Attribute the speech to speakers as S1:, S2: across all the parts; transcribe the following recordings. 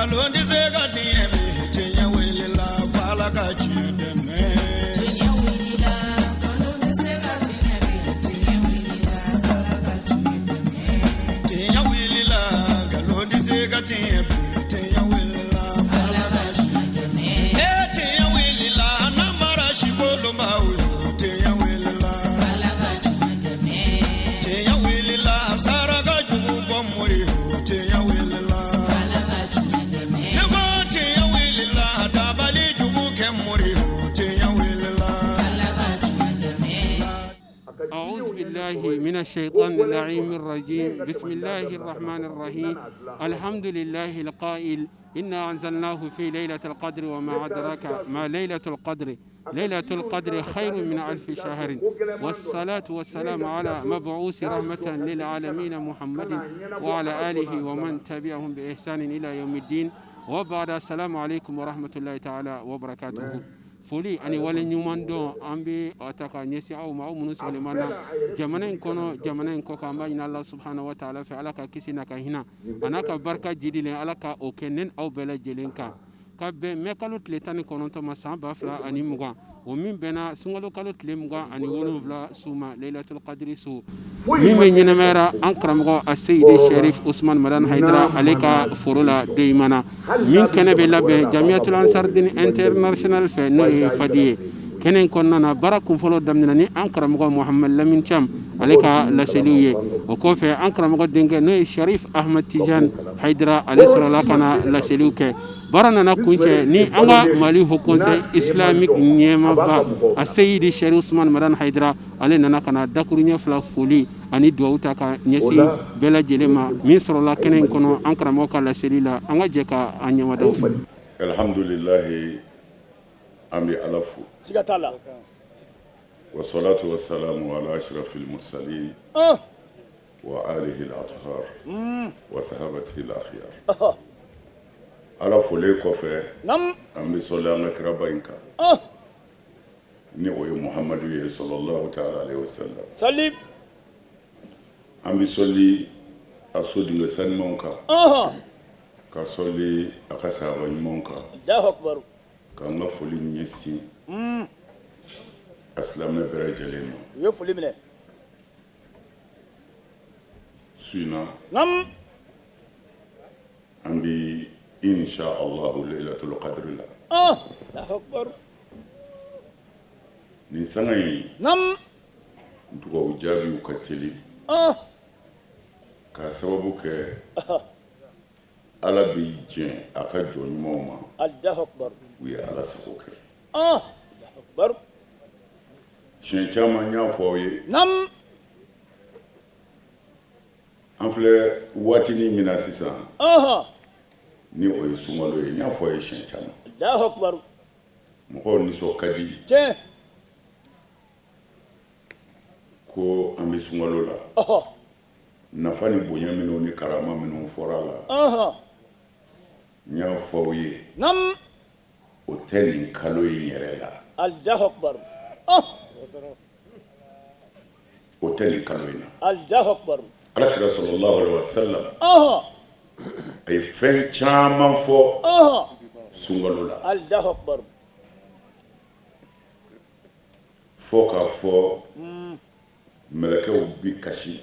S1: Nkalon tɛ se ka tiɲɛ bi, tiɲɛ wulila f'Ala ka tiɲɛ dɛmɛ.
S2: Tiɲɛ wulila, nkalon tɛ se ka tiɲɛ bi, tiɲɛ wulila, f'Ala ka tiɲɛ dɛmɛ.
S1: Tiɲɛ wulila, nkalon tɛ se ka tiɲɛ bi, tiɲɛ wulila f'Ala ka tiɲɛ
S2: dɛmɛ.
S1: E tiɲɛ wulila, namara si kolonbaw yo, tiɲɛ wulila.
S2: Ala ka tiɲɛ dɛmɛ.
S1: Tiɲɛ wulila, saraka jugu bɔ mori yo, tiɲɛ wulila.
S2: Ala ka tiɲɛ dɛmɛ.
S1: Ne ko tiɲɛ wulila, dabali jugu kɛ mori yo, tiɲɛ wulila.
S2: Ala ka tiɲɛ dɛmɛ.
S3: أعوذ بالله من الشيطان اللعين الرجيم بسم الله الرحمن الرحيم الحمد لله القائل إنا أنزلناه في ليلة القدر وما أدراك ما ليلة القدر ليلة القدر خير من ألف شهر والصلاة والسلام على مبعوث رحمة للعالمين محمد وعلى آله ومن تبعهم بإحسان إلى يوم الدين وبعد السلام عليكم ورحمة الله تعالى وبركاته. Foli ani wale ɲuman dɔn an bɛ a ta ka ɲɛsin aw ma, aw minnu sigilen b'an na jamana in kɔnɔ, jamana in kɔ kan. An b'a ɲini Ala subahana wa taala fɛ, Ala ka kisi n'a ka hinɛ a n'a ka barika jidilen, Ala ka o kɛ ne aw bɛɛ lajɛlen kan, ka bɛn mɛ kalo tile 19 ma san 2020, o min bɛnna sunkalo kalo tile 27 su ma, Leilatul Qadri su min bɛ ɲɛnɛmayara an karamɔgɔ Aseyidi Sherif Usman Madani Hayidara ale ka foro la Doyimana, min kɛnɛ bɛ labɛn Jamiyatul Ansardine International fɛ, n'o ye Fadi ye. Kɛnɛ in kɔnɔna na, baara kunfɔlɔ daminɛna ni an karamɔgɔ Muhamad Lamine Thiam ale ka laseliw ye. O kɔfɛ, an karamɔgɔ denkɛ, n'o ye Sharif Ahmad Tijan Hayidara, ale sɔrɔla ka na laseliw kɛ. Baara nana kuncɛ ni an ka Mali Haut Conseil Islamique ɲɛmaaba Aseyidi Sherif Usman Madani Hayidara, ale nana ka na dakuruɲɛ fila foli ani dugawu ta ka ɲɛsin bɛɛ lajɛlen ma. Min sɔrɔla kɛnɛ in kɔnɔ an karamɔgɔ ka laseli la, an ka jɛ ka an ɲɛmadaw fɛ.
S4: Alhamdulilahi, an bɛ Ala fo.
S5: Siga t'a la.
S4: Wasalatu wasalamu ala ashrafil mursalin wa alihi al-athar wa sahabatihi al-akhyar. Ala folen kɔfɛ, an bɛ sɔli an ka kiraba in kan, ni o ye Muhamadu ye, sallallahu ta'ala alayhi wa sallam.
S5: Salim.
S4: An bɛ sɔli a sodenkɛ sanumanw kan, ka sɔli a ka sahaba ɲumanw kan,
S5: Allahu akbar.
S4: K'an ka foli ɲɛsin a silamɛ bɛɛ lajɛlen ma.
S5: U ye foli minɛ.
S4: Su in na, an bɛ insha Allahu Laylatul Qadri la.
S5: Allahu akbar.
S4: Nin sanga in, dugawu jaabiw ka teli, k'a sababu kɛ Ala bɛ jɛn a ka jɔn ɲumanw ma.
S5: Allahu akbar.
S4: U ye Ala sago kɛ.
S5: Allahu akbar.
S4: Siɲɛ caman n y'a fɔ aw ye. An filɛ waatinin min na sisan, ni o ye sunkalo ye, n y'a fɔ aw ye siɲɛ caman.
S5: Allahu akbar.
S4: Mɔgɔw nisɔn ka di.
S5: Tiɲɛ.
S4: Ko an bɛ sunkalo la. Nafa ni bonya minnu ni karama minnu fɔra a la, n y'a fɔ aw ye, o tɛ nin kalo in yɛrɛ la.
S5: Allahu akbar.
S4: O tɛ nin kalo in na.
S5: Allahu akbar.
S4: Ala kira sallallahu alaihi wasallam a ye fɛn caman fɔ sunkalo la.
S5: Allahu akbar.
S4: Fo k'a fɔ mɛlɛkɛw bi kasi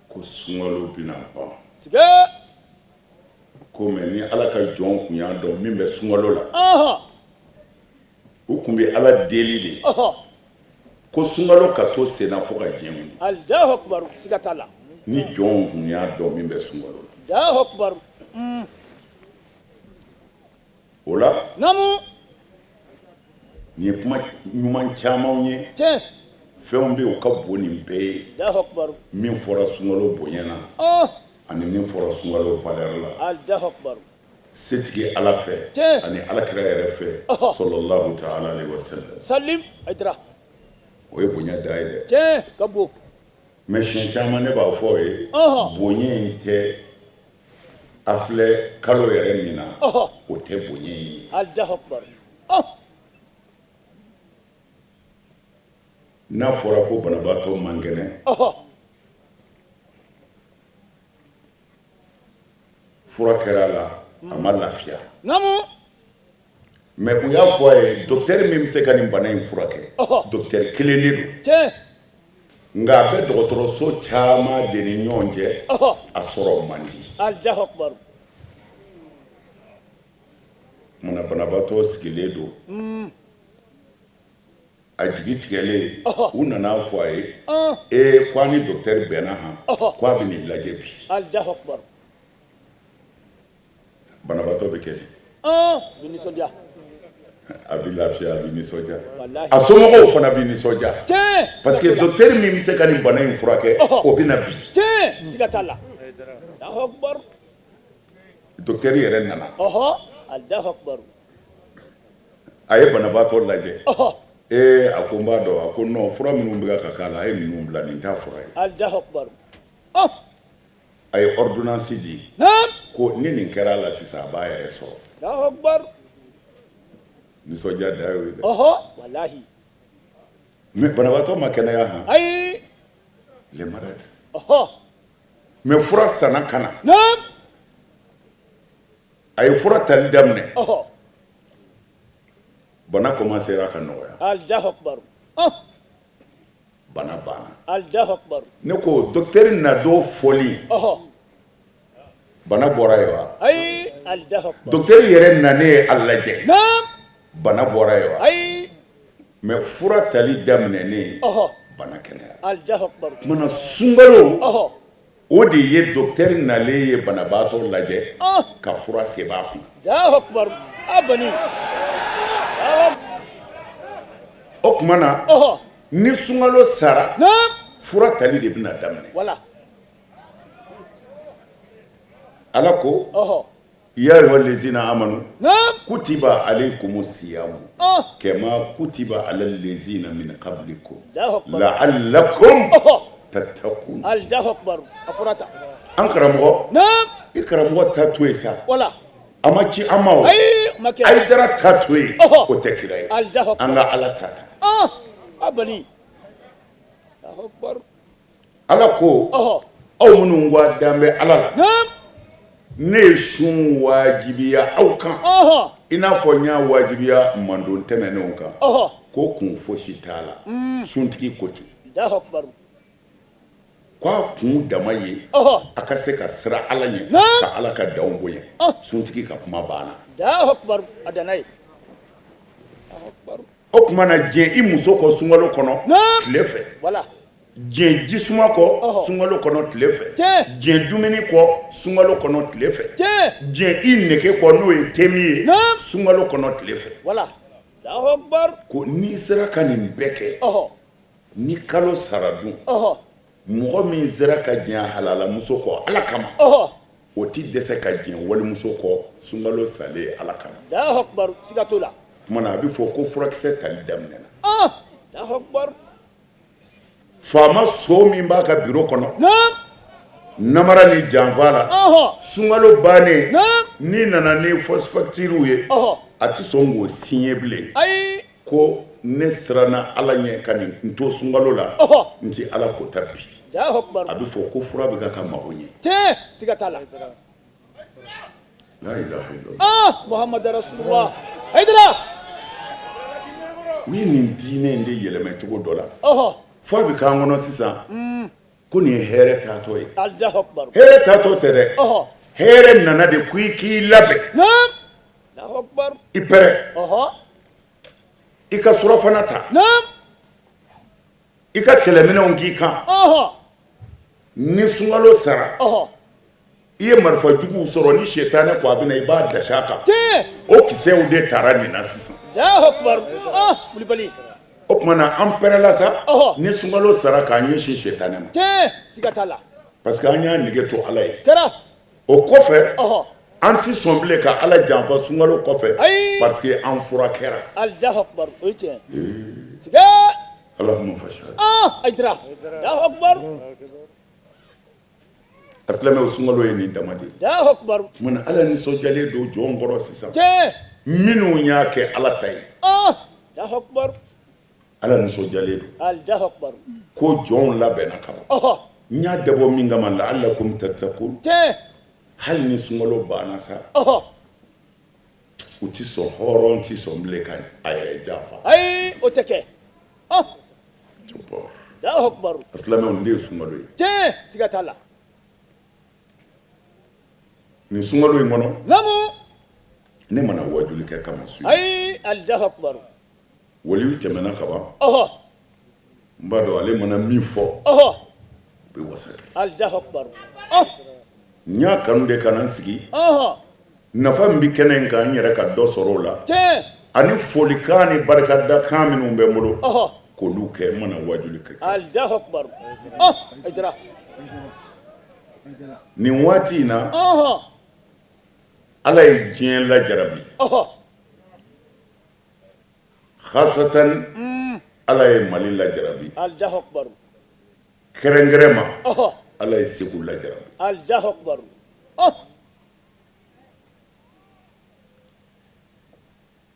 S4: ko sunkalo bɛna ban, ko mais ni Ala ka jɔn tun y'a dɔn min bɛ sunkalo la, u tun bɛ Ala deli de ko sunkalo ka to senna fo ka diɲɛ wuli.
S5: Allahu akbar. Siga t'a la.
S4: Ni jɔnw tun y'a dɔn min bɛ sunkalo
S5: la. Allahu akbar.
S4: O la, nin ye kuma ɲuman caman ye.
S5: Tiɲɛ.
S4: Fɛnw bɛ yen, u ka bon nin bɛɛ ye.
S5: Allahu akbar.
S4: Min fɔra sunkalo bonya na, ani min fɔra sunkalo valeur la.
S5: Allahu akbar.
S4: Setigi Ala fɛ ani Ala kira yɛrɛ fɛ, sallallahu ta'ala alayhi wa sallam.
S5: Salim Hayidara.
S4: O ye bonya dan ye dɛ.
S5: Tiɲɛ ka bon.
S4: Mais siɲɛ caman ne b'a fɔ aw ye, bonya in tɛ a filɛ kalo yɛrɛ min na, o tɛ bonya in ye.
S5: Allahu akbar.
S4: N'a fɔra ko banabaatɔ man kɛnɛ, Fura kɛra a la, a ma lafiya.
S5: Naamu.
S4: Mais u y'a fɔ a ye, docteur min bɛ se ka nin bana in furakɛ, docteur kelen de don.
S5: Tiɲɛ.
S4: Nka a bɛ dɔgɔtɔrɔso caman de ni ɲɔgɔn cɛ, a sɔrɔ man di.
S5: Allahu akbar.
S4: Munna banabaatɔ sigilen don, a jigi tigɛlen, u nana fɔ a ye, ee, ko a ni docteur bɛnna han, ko a bɛ n'i lajɛ bi.
S5: Allahu akbar.
S4: Banabaatɔ bɛ kɛ di?
S5: Bi nisɔndiya.
S4: A bɛ lafiya, a bɛ nisɔndiya, a somɔgɔw fana bɛ nisɔndiya.
S5: Tiɲɛ.
S4: Parce que docteur min bɛ se ka nin bana in furakɛ, o bɛ na bi.
S5: Tiɲɛ, siga t'a la. Allahu akbar.
S4: Docteur yɛrɛ nana.
S5: Allahu akbar.
S4: A ye banabaatɔ lajɛ. Ee, a ko n b'a dɔn. A ko non, fura minnu bɛ ka k'a la, a ye ninnu bila, nin t'a fura ye.
S5: Allahu akbar.
S4: A ye ordonnance di.
S5: Naam.
S4: Ko ni nin kɛra a la sisan, a b'a yɛrɛ sɔrɔ.
S5: Allahu akbar.
S4: Nisɔndiya da y'o ye dɛ.
S5: Walahi.
S4: Mais banabaatɔ ma kɛnɛya han.
S5: Ayi.
S4: Les malades. Mais fura sanna ka na.
S5: Naam.
S4: A ye fura tali daminɛ. Bana commencera ka nɔgɔya.
S5: Allahu akbar.
S4: Bana banna.
S5: Allahu akbar.
S4: Ne ko docteur nadon fɔli. Bana bɔra yen wa?
S5: Ayi. Allahu akbar.
S4: Docteur yɛrɛ nanen a lajɛ.
S5: Naam.
S4: Bana bɔra yen wa?
S5: Ayi.
S4: Mais fura tali daminɛnen, bana kɛnɛyara.
S5: Allahu akbar.
S4: Kumana sunkalo, o de ye docteur nalen ye banabaatɔ lajɛ ka fura sɛbɛn a kun.
S5: Allahu akbar. A bani.
S4: O tuma na, ni sunkalo sara, fura tali de bɛna daminɛ.
S5: Voilà.
S4: Ala ko, ya ayyuha lezina amanu, kutiba alaykumu siyamu kama kutiba ala lezina min qablikum la'allakum tattaqun.
S5: Allahu akbar. A fɔra tan.
S4: An karamɔgɔ, i karamɔgɔ ta to yen sa.
S5: Voilà.
S4: A ma ci an ma o.
S5: Ayi, ma kɛ.
S4: Ayidara ta to yen, o tɛ kira ye.
S5: Allahu akbar.
S4: An ka Ala ta ta.
S5: A bani. Allahu akbar.
S4: Ala ko, aw minnu ko a dan bɛ Ala la, ne ye sun wajibiya aw kan, i n'a fɔ n y'a wajibiya mandon tɛmɛnenw kan, ko kun fosi t'a la, suntigi ko ten.
S5: Allahu akbar.
S4: K'a kun dama ye, a ka se ka siran Ala ɲɛ, ka Ala ka danw bonya. Suntigi ka kuma banna.
S5: Allahu akbar. A danna yen.
S4: O tuma na, diɲɛ i muso kɔ sunkalo kɔnɔ tile fɛ.
S5: Voilà.
S4: Diɲɛ jisuma kɔ sunkalo kɔnɔ tile fɛ. Diɲɛ dumuni kɔ sunkalo kɔnɔ tile fɛ. Diɲɛ i nege kɔ, n'o ye temi ye, sunkalo kɔnɔ tile fɛ.
S5: Voilà. Allahu akbar.
S4: Ko n'i sera ka nin bɛɛ kɛ, ni kalo sara dun, mɔgɔ min sera ka diɲɛ halalamuso kɔ Ala kama, o ti dɛsɛ ka diɲɛ walimuso kɔ sunkalo salen Ala kama.
S5: Allahu akbar. Siga t'o la.
S4: O tuma na, a bɛ fɔ ko furakisɛ tali daminɛna.
S5: Allahu akbar.
S4: Faama so min b'a ka biro kɔnɔ, namara ni janfa la, sunkalo bannen, n'i nana ni fausse facture ye, a tɛ sɔn k'o signer bilen.
S5: Ayi.
S4: Ko ne siranna Ala ɲɛ ka nin n to sunkalo la, n tɛ Ala kota bi.
S5: Allahu akbar.
S4: A bɛ fɔ ko fura bɛ ka mago ɲɛ.
S5: Tiɲɛ, siga t'a la.
S4: La ilaha illallah.
S5: Muhammad Rasulullah. Hayidara.
S4: U ye nin diinɛ in de yɛlɛmɛ cogo dɔ la. Fo a bɛ k'an kɔnɔ sisan, ko nin ye hɛrɛ taatɔ ye.
S5: Allahu akbar.
S4: Hɛrɛ taatɔ tɛ dɛ. Hɛrɛ nana de ko i k'i labɛn.
S5: Naam. Allahu akbar.
S4: I pɛrɛ. I ka surafana ta.
S5: Naam.
S4: I ka kɛlɛminɛnw k'i kan. Ni sunkalo sara, i ye marifa juguw sɔrɔ, ni sitanɛ ko a bɛ na, i b'a dasi a kan. O kisɛw de taara nin na sisan.
S5: Allahu akbar. Kulibali.
S4: O tuma na, an pɛrɛla sa, ni sunkalo sara, k'an ɲɛsin sitanɛ ma.
S5: Tiɲɛ, siga t'a la.
S4: Parce que an y'a nege to Ala ye.
S5: Kɛra.
S4: O kɔfɛ, an ti sɔn bilen ka Ala janfa sunkalo kɔfɛ.
S5: Ayi.
S4: Parce que an fura kɛra.
S5: Allahu akbar. O ye tiɲɛ. Siga.
S4: Allahumma fashhad.
S5: Hayidara. Allahu akbar.
S4: A silamɛw, sunkalo ye nin dama de ye.
S5: Allahu akbar.
S4: Tuma Ala nisɔndiyalen don jɔn kɔrɔ sisan.
S5: Tiɲɛ.
S4: Minnu y'a kɛ Ala ta ye.
S5: Allahu akbar.
S4: Ala nisɔndiyalen don.
S5: Allahu akbar.
S4: Ko jɔnw labɛnna ka ban. N y'a dabɔ min kama, la'allakum tattaqun.
S5: Tiɲɛ.
S4: Hali ni sunkalo banna sa, u tɛ sɔn, hɔrɔn tɛ sɔn bilen ka a yɛrɛ janfa.
S5: Ayi, o tɛ kɛ. Alahu akibaru.
S4: Silamɛw, nin de ye sunkalo ye.
S5: Tiɲɛ, siga t'a la.
S4: Nin sunkalo in kɔnɔ,
S5: naamu,
S4: ne ma na wajuli kɛ kama su.
S5: Ayi, Alahu akibaru.
S4: Waliyu tɛmɛna ka ban. N b'a dɔn ale mana min fɔ, o bɛ wasa kɛ.
S5: Alahu akibaru.
S4: N y'a kanu de ka na n sigi. Nafa min bɛ kɛnɛ in kan, n yɛrɛ ka dɔ sɔrɔ o la.
S5: Tiɲɛ.
S4: Ani folikan ni barikadakan minnu bɛ n bolo, k'olu kɛ. N ma na wajuli kɛ.
S5: Alahu akibaru. Hayidara.
S4: Nin waati in na, Ala ye diɲɛ lajarabi. Khasatan, Ala ye Mali lajarabi.
S5: Alahu akibaru.
S4: Kɛrɛnkɛrɛn ma, Ala ye Segu lajarabi.
S5: Alahu akibaru.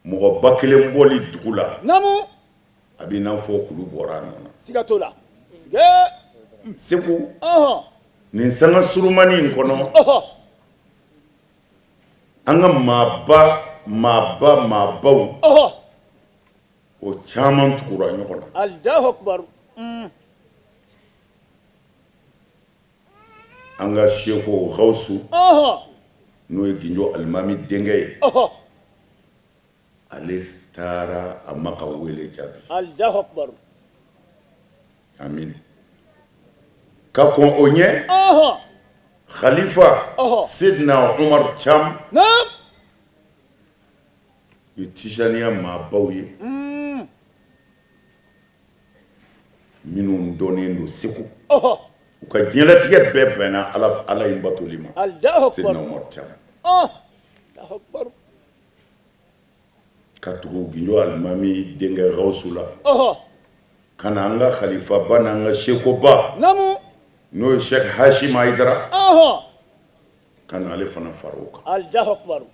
S4: Mɔgɔ 1000 bɔli dugu la,
S5: naamu,
S4: a b'i n'a fɔ kulu bɔra a nɔ na.
S5: Siga t'o la.
S4: Segu, nin sanga surumani in kɔnɔ, an ka maaba maaba maabaw, o caman tugura ɲɔgɔn na.
S5: Alahu akibaru.
S4: An ka seko Gawusu, n'o ye Gindo Alimami denkɛ ye, ale taara, a ma ka wele jaabi.
S5: Alahu akibaru.
S4: Amin. Ka kɔn o ɲɛ, Khalifa Sidina Umar Cam, ye Tijaniya maabaw ye minnu dɔnnen don Segu, u ka diɲɛlatigɛ bɛɛ bɛnna Ala in batoli ma. Sidina Umar Cam. Ka tugu Gindo Alimami denkɛ Gawusu la, ka na an ka khalifaba n'an ka sekoba, n'o ye Cheikh Hashim Hayidara, ka na ale fana fara o kan.
S5: Alahu akibaru.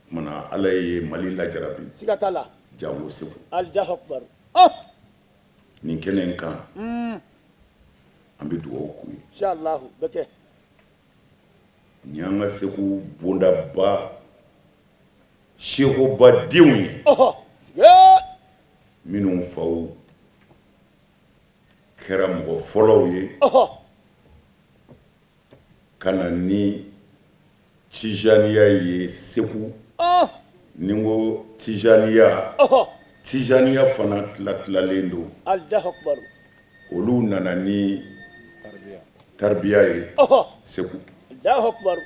S4: Kumana Ala ye Mali lajarabi.
S5: Siga t'a la.
S4: Jango Segu.
S5: Alahu akibaru.
S4: Nin kɛnɛ in kan, an bɛ dugawu k'u ye.
S5: Inshallah, bɛ kɛ.
S4: Nin y'an ka Segu bondaba sekoba denw ye, minnu faw kɛra mɔgɔ fɔlɔw ye ka na ni Tijaniya ye Segu. Ni n ko Tijaniya, Tijaniya fana tila tilalen don.
S5: Alahu akibaru.
S4: Olu nana ni tarbiya ye Segu.
S5: Alahu akibaru.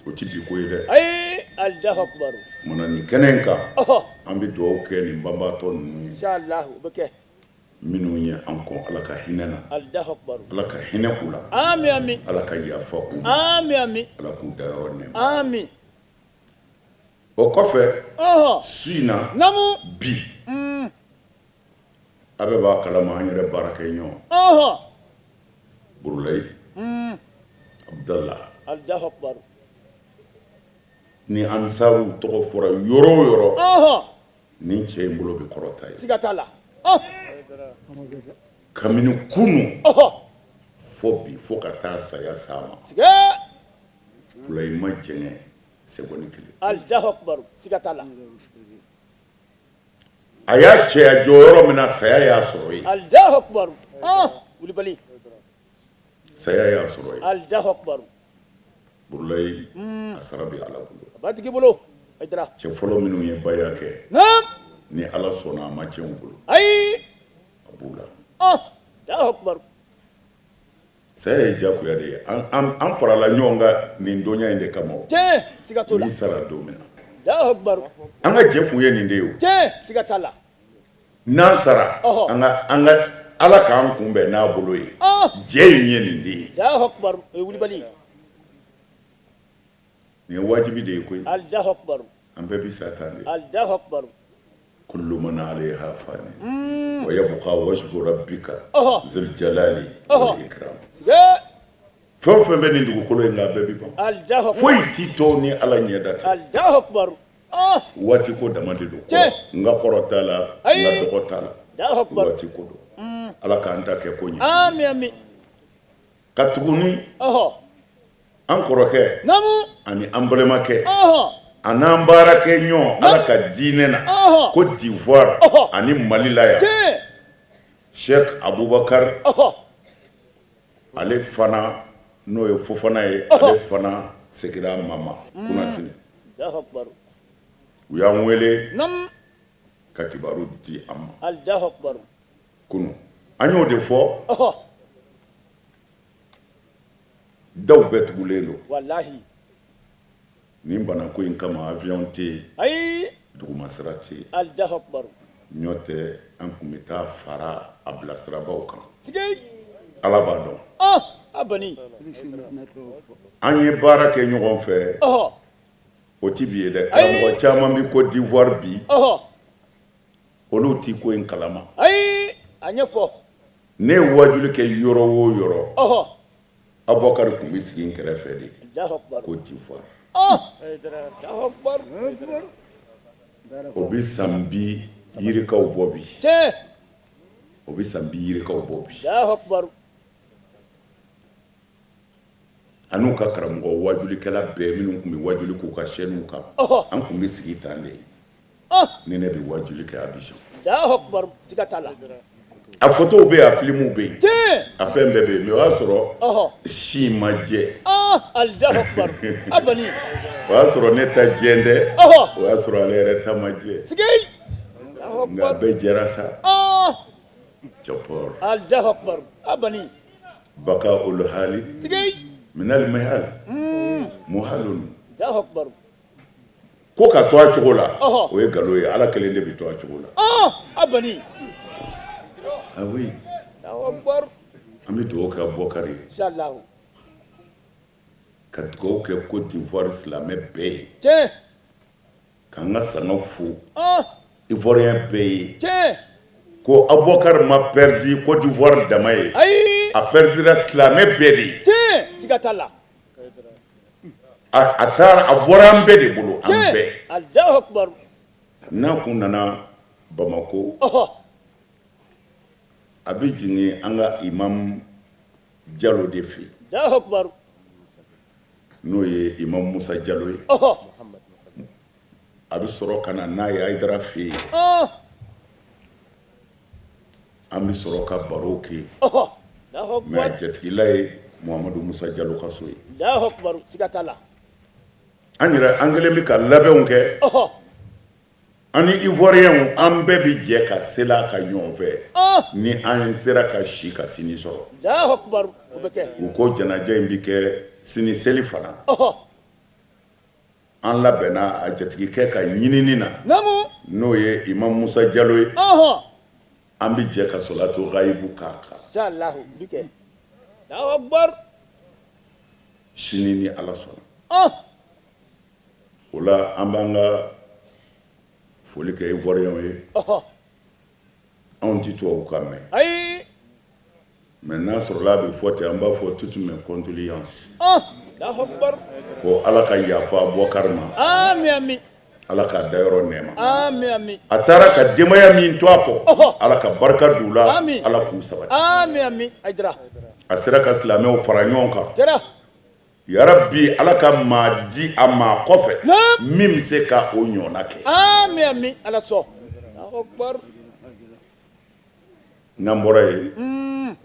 S4: O ti bi ko ye dɛ.
S5: Ayi, Alahu akibaru.
S4: Munna nin kɛnɛ in kan, an bɛ dugawu kɛ nin banbaatɔ ninnu ye.
S5: Inshallah, o bɛ kɛ.
S4: Minnu ye an kɔn, Ala ka hinɛ na.
S5: Alahu akibaru.
S4: Ala ka hinɛ u la.
S5: Ami ami.
S4: Ala ka yafa u ma.
S5: Ami ami.
S4: Ala k'u dayɔrɔ nɛɛma.
S5: Ami.
S4: O kɔfɛ, su in na,
S5: naamu,
S4: bi, a bɛɛ b'a kalama, an yɛrɛ baarakɛ ɲɔgɔn. Burulayi Abudala.
S5: Alahu akibaru.
S4: Ni ansaruw tɔgɔ fɔra yɔrɔ o yɔrɔ, nin cɛ in bolo bɛ kɔrɔta ye.
S5: Siga t'a la.
S4: Kabini kunun fo bi, fo ka taa saya s'a ma, Burulayi ma jɛngɛ seconde kelen.
S5: Alahu akibaru. Siga t'a la.
S4: A y'a cɛya jɔ yɔrɔ min na, saya y'a sɔrɔ yen.
S5: Alahu akibaru. Wulibali.
S4: Saya y'a sɔrɔ yen.
S5: Alahu akibaru.
S4: Burulayi, a sara bɛ Ala bolo.
S5: A b'a tigi bolo. Hayidara.
S4: Cɛ fɔlɔ minnu ye baya kɛ, ni Ala sɔnna, a ma tiɲɛ u bolo.
S5: Ayi.
S4: A b'u la.
S5: Alahu akibaru.
S4: Saya ye diyagoya de ye. An farala ɲɔgɔn kan nin donya in de kama.
S5: Tiɲɛ, siga t'o la.
S4: N'i sara don min na,
S5: Alahu akibaru.
S4: An ka jɛ kun ye nin de ye o.
S5: Tiɲɛ, siga t'a la.
S4: N'an sara, an ka Ala k'an kunbɛn n'a bolo ye. Jɛ in ye nin de ye.
S5: Alahu akibaru. O ye wulibali.
S4: Nin ye wajibi de ye koyi.
S5: Alahu akibaru.
S4: An bɛɛ bi sa tan de.
S5: Alahu akibaru.
S4: Kullu man alayha fani wa yabqa wajhu rabbika zil jalali wal ikram. Fɛn o fɛn bɛ nin dugukolo in kan, a bɛɛ bi ban. Foyi ti to ni Ala ɲɛda tɛ.
S5: Alahu akibaru.
S4: Waati ko dama de don. N ka kɔrɔ t'a la, n ka dɔgɔ t'a la. Waati ko don. Ala k'an ta kɛ ko ɲɛ.
S5: Ami ami.
S4: Ka tuguni An kɔrɔkɛ ani an balimakɛ a n'an baarakɛ ɲɔgɔn Ala ka diinɛ na Côte d'Ivoire ani Mali la yan Cheikh Abubakar ale fana n'o ye Fofana ye ale fana seginna a ma ma kunasini u y'an wele ka kibaru di an ma kunun an y'o de fɔ daw bɛɛ tugulen don
S5: walahi
S4: nin banako in kama avion tɛ yen
S5: ayi
S4: dugumasira tɛ yen
S5: Alahu akibaru
S4: n'o tɛ an tun bɛ taa fara a bilasirabaw kan
S5: sigei
S4: Ala b'a dɔn
S5: ah a bani
S4: an ye baara kɛ ɲɔgɔn fɛ
S5: ɔhɔ
S4: o tɛ bi ye dɛ karamɔgɔ caman bɛ Côte d'Ivoire bi
S5: ɔhɔ
S4: olu tɛ ko in kalama
S5: ayi a ɲɛfɔ
S4: ne ye wajuli kɛ yɔrɔ o yɔrɔ
S5: ɔhɔ
S4: Abubakari tun bɛ sigi n kɛrɛfɛ de
S5: Alahu akibaru
S4: Côte d'Ivoire
S5: ah Alahu akibaru
S4: o bɛ san bi yirikaw bɔ bi
S5: tiɲɛ
S4: o bɛ san bi yirikaw bɔ bi
S5: Alahu akibaru
S4: a n'u ka karamɔgɔ wajulikɛla bɛɛ minnu tun bɛ wajuli k'u ka chaîne kan
S5: ɔhɔ
S4: an tun bɛ sigi tan de
S5: ah
S4: ni ne bɛ wajuli kɛ Abidjan
S5: Alahu akibaru siga t'a la
S4: a photos bɛ yen a films bɛ yen
S5: tiɲɛ
S4: a fɛn bɛɛ bɛ yen mais o y'a sɔrɔ
S5: ɔhɔ
S4: si in ma jɛ
S5: ah Alahu akibaru a bani
S4: o y'a sɔrɔ ne ta jɛ tɛ
S5: ɔhɔ
S4: o y'a sɔrɔ ale yɛrɛ ta ma jɛ
S5: sigei Alahu
S4: nka a
S5: akibaru
S4: bɛɛ jɛra sa
S5: ah
S4: Jabor
S5: Alahu akibaru a bani
S4: baka ul hali
S5: sigei
S4: minal mihal muhalun
S5: Alahu akibaru
S4: ko ka to a cogo la
S5: Ɔhɔ.
S4: o ye nkalon ye Ala kelen de bɛ to a cogo la
S5: ah a bani
S4: ah oui
S5: Alahu akibaru
S4: an bɛ dugawu kɛ Abubakari ye
S5: inshallah
S4: ka dugawu kɛ Côte d'Ivoire silamɛ bɛɛ ye
S5: tiɲɛ
S4: k'an ka sanga fo
S5: ah
S4: Ivoirien bɛɛ ye
S5: tiɲɛ
S4: ko Abubakar ma perdu Côte d'Ivoire dama ye
S5: ayi
S4: a perdira silamɛ bɛɛ de ye
S5: tiɲɛ siga t'a la
S4: a taara a bɔra an bɛɛ de bolo an
S5: tiɲɛ
S4: bɛɛ
S5: Alahu akibaru
S4: n'a kun nana Bamako
S5: ɔhɔ
S4: a bɛ jigin an ka imam Jalo de fɛ yen
S5: Alahu akibaru
S4: n'o ye imam Musa Jalo ye
S5: ɔhɔ
S4: a bɛ sɔrɔ ka na n'a ye Hayidara fɛ yen
S5: ah
S4: an bɛ sɔrɔ ka baro kɛ
S5: ɔhɔ Alahu
S4: mais a
S5: akibaru
S4: jatigila ye Muhamadu Musa Jalo ka so ye
S5: Alahu akibaru siga t'a la
S4: an yɛrɛ an kɛlen bɛ ka labɛnw kɛ
S5: ɔhɔ
S4: an ni Ivoiriens an bɛɛ bɛ jɛ ka seli a kan ɲɔgɔn fɛ
S5: ah
S4: ni an sera ka si ka sini sɔrɔ
S5: Alahu akibaru o bɛ kɛ
S4: u ko janaja in bɛ kɛ sini seli fana
S5: ɔhɔ
S4: an labɛnna a jatigikɛ ka ɲinini na
S5: naamu
S4: n'o ye imam Musa Jalo ye
S5: ɔhɔ
S4: an bɛ jɛ ka sɔlatu gayibu k'a kan
S5: inshallah o bɛ kɛ Alahu akibaru
S4: sini ni Ala sɔnna
S5: ah
S4: o la an b'an ka foli kɛ Ivoiriens ye
S5: ɔhɔ
S4: anw tɛ tubabukan mɛn
S5: ayi
S4: mais n'a sɔrɔla a bɛ fɔ ten an b'a fɔ toutes mes condoléances
S5: ah Alahu akibaru
S4: ko Ala ka yafa Abubakari ma
S5: ami ami
S4: Ala k'a dayɔrɔ nɛɛma
S5: ami ami
S4: a taara ka denbaya min to a kɔ
S5: Ɔhɔ.
S4: Ala ka barika d'u la
S5: Ami.
S4: Ala k'u sabati
S5: ami ami Hayidara
S4: a sera ka silamɛw fara ɲɔgɔn kan
S5: kɛra
S4: yarabi Ala ka maa di a ma kɔfɛ
S5: Naam.
S4: min bɛ se ka o ɲɔgɔnna kɛ
S5: ami ami Ala sɔn Alahu akibaru
S4: n'an bɔra yen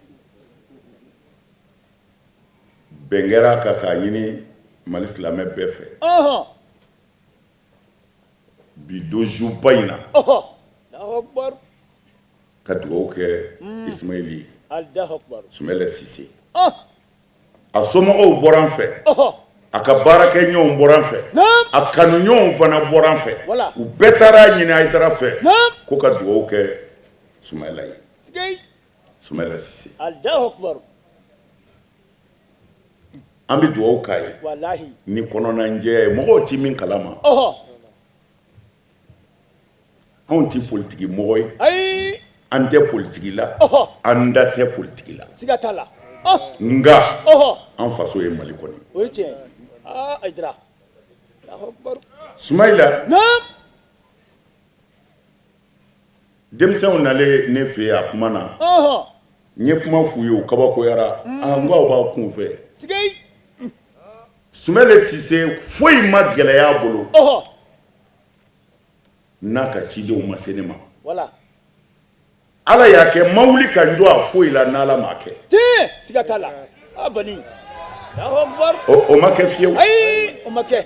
S4: bɛn kɛra a kan k'a ɲini Mali silamɛ bɛɛ fɛ
S5: ɔhɔ
S4: bi donjuba in na
S5: ɔhɔ Alahu akibaru
S4: ka dugawu kɛ Ismaɛli ye
S5: Alahu akibaru
S4: Sumayila Sise
S5: ah
S4: a somɔgɔw bɔra an fɛ
S5: ɔhɔ
S4: a ka baarakɛɲɔgɔnw bɔra an fɛ
S5: naam
S4: a kanuɲɔgɔnw fana bɔra an fɛ
S5: Voilà.
S4: u bɛɛ taara ɲini Hayidara fɛ
S5: naam
S4: ko ka dugawu kɛ Sumayila ye
S5: sigei
S4: Sumayila Sise
S5: Alahu akibaru
S4: an bɛ dugawu k'a ye
S5: walahi
S4: ni kɔnɔnajɛya ye mɔgɔw ti min kalama
S5: ɔhɔ
S4: anw ti politiki mɔgɔ ye
S5: ayi
S4: an tɛ politiki la
S5: ɔhɔ
S4: an da tɛ politiki la
S5: siga t'a la ah
S4: nka
S5: ɔhɔ
S4: an faso ye Mali kɔni
S5: o ye tiɲɛ ye ah Hayidara Alahu akibaru
S4: Sumayila
S5: naam
S4: denmisɛnw nalen ne fɛ yen a kuma na
S5: ɔhɔ
S4: n ye kuma f'u ye u kabakoyara ah n ko aw b'a kun fɛ
S5: sigei
S4: Sumɛlɛ Sise foyi ma gɛlɛya a bolo n'a ka cidenw ma se ne ma.
S5: Voilà.
S4: Ala y'a kɛ n ma wuli ka n jɔ a foyi la n'Ala m'a kɛ.
S5: Tiɲɛ, siga t'a la. A bani. Alahu akibaru.
S4: O ma kɛ fiyewu.
S5: Ayi, o ma kɛ.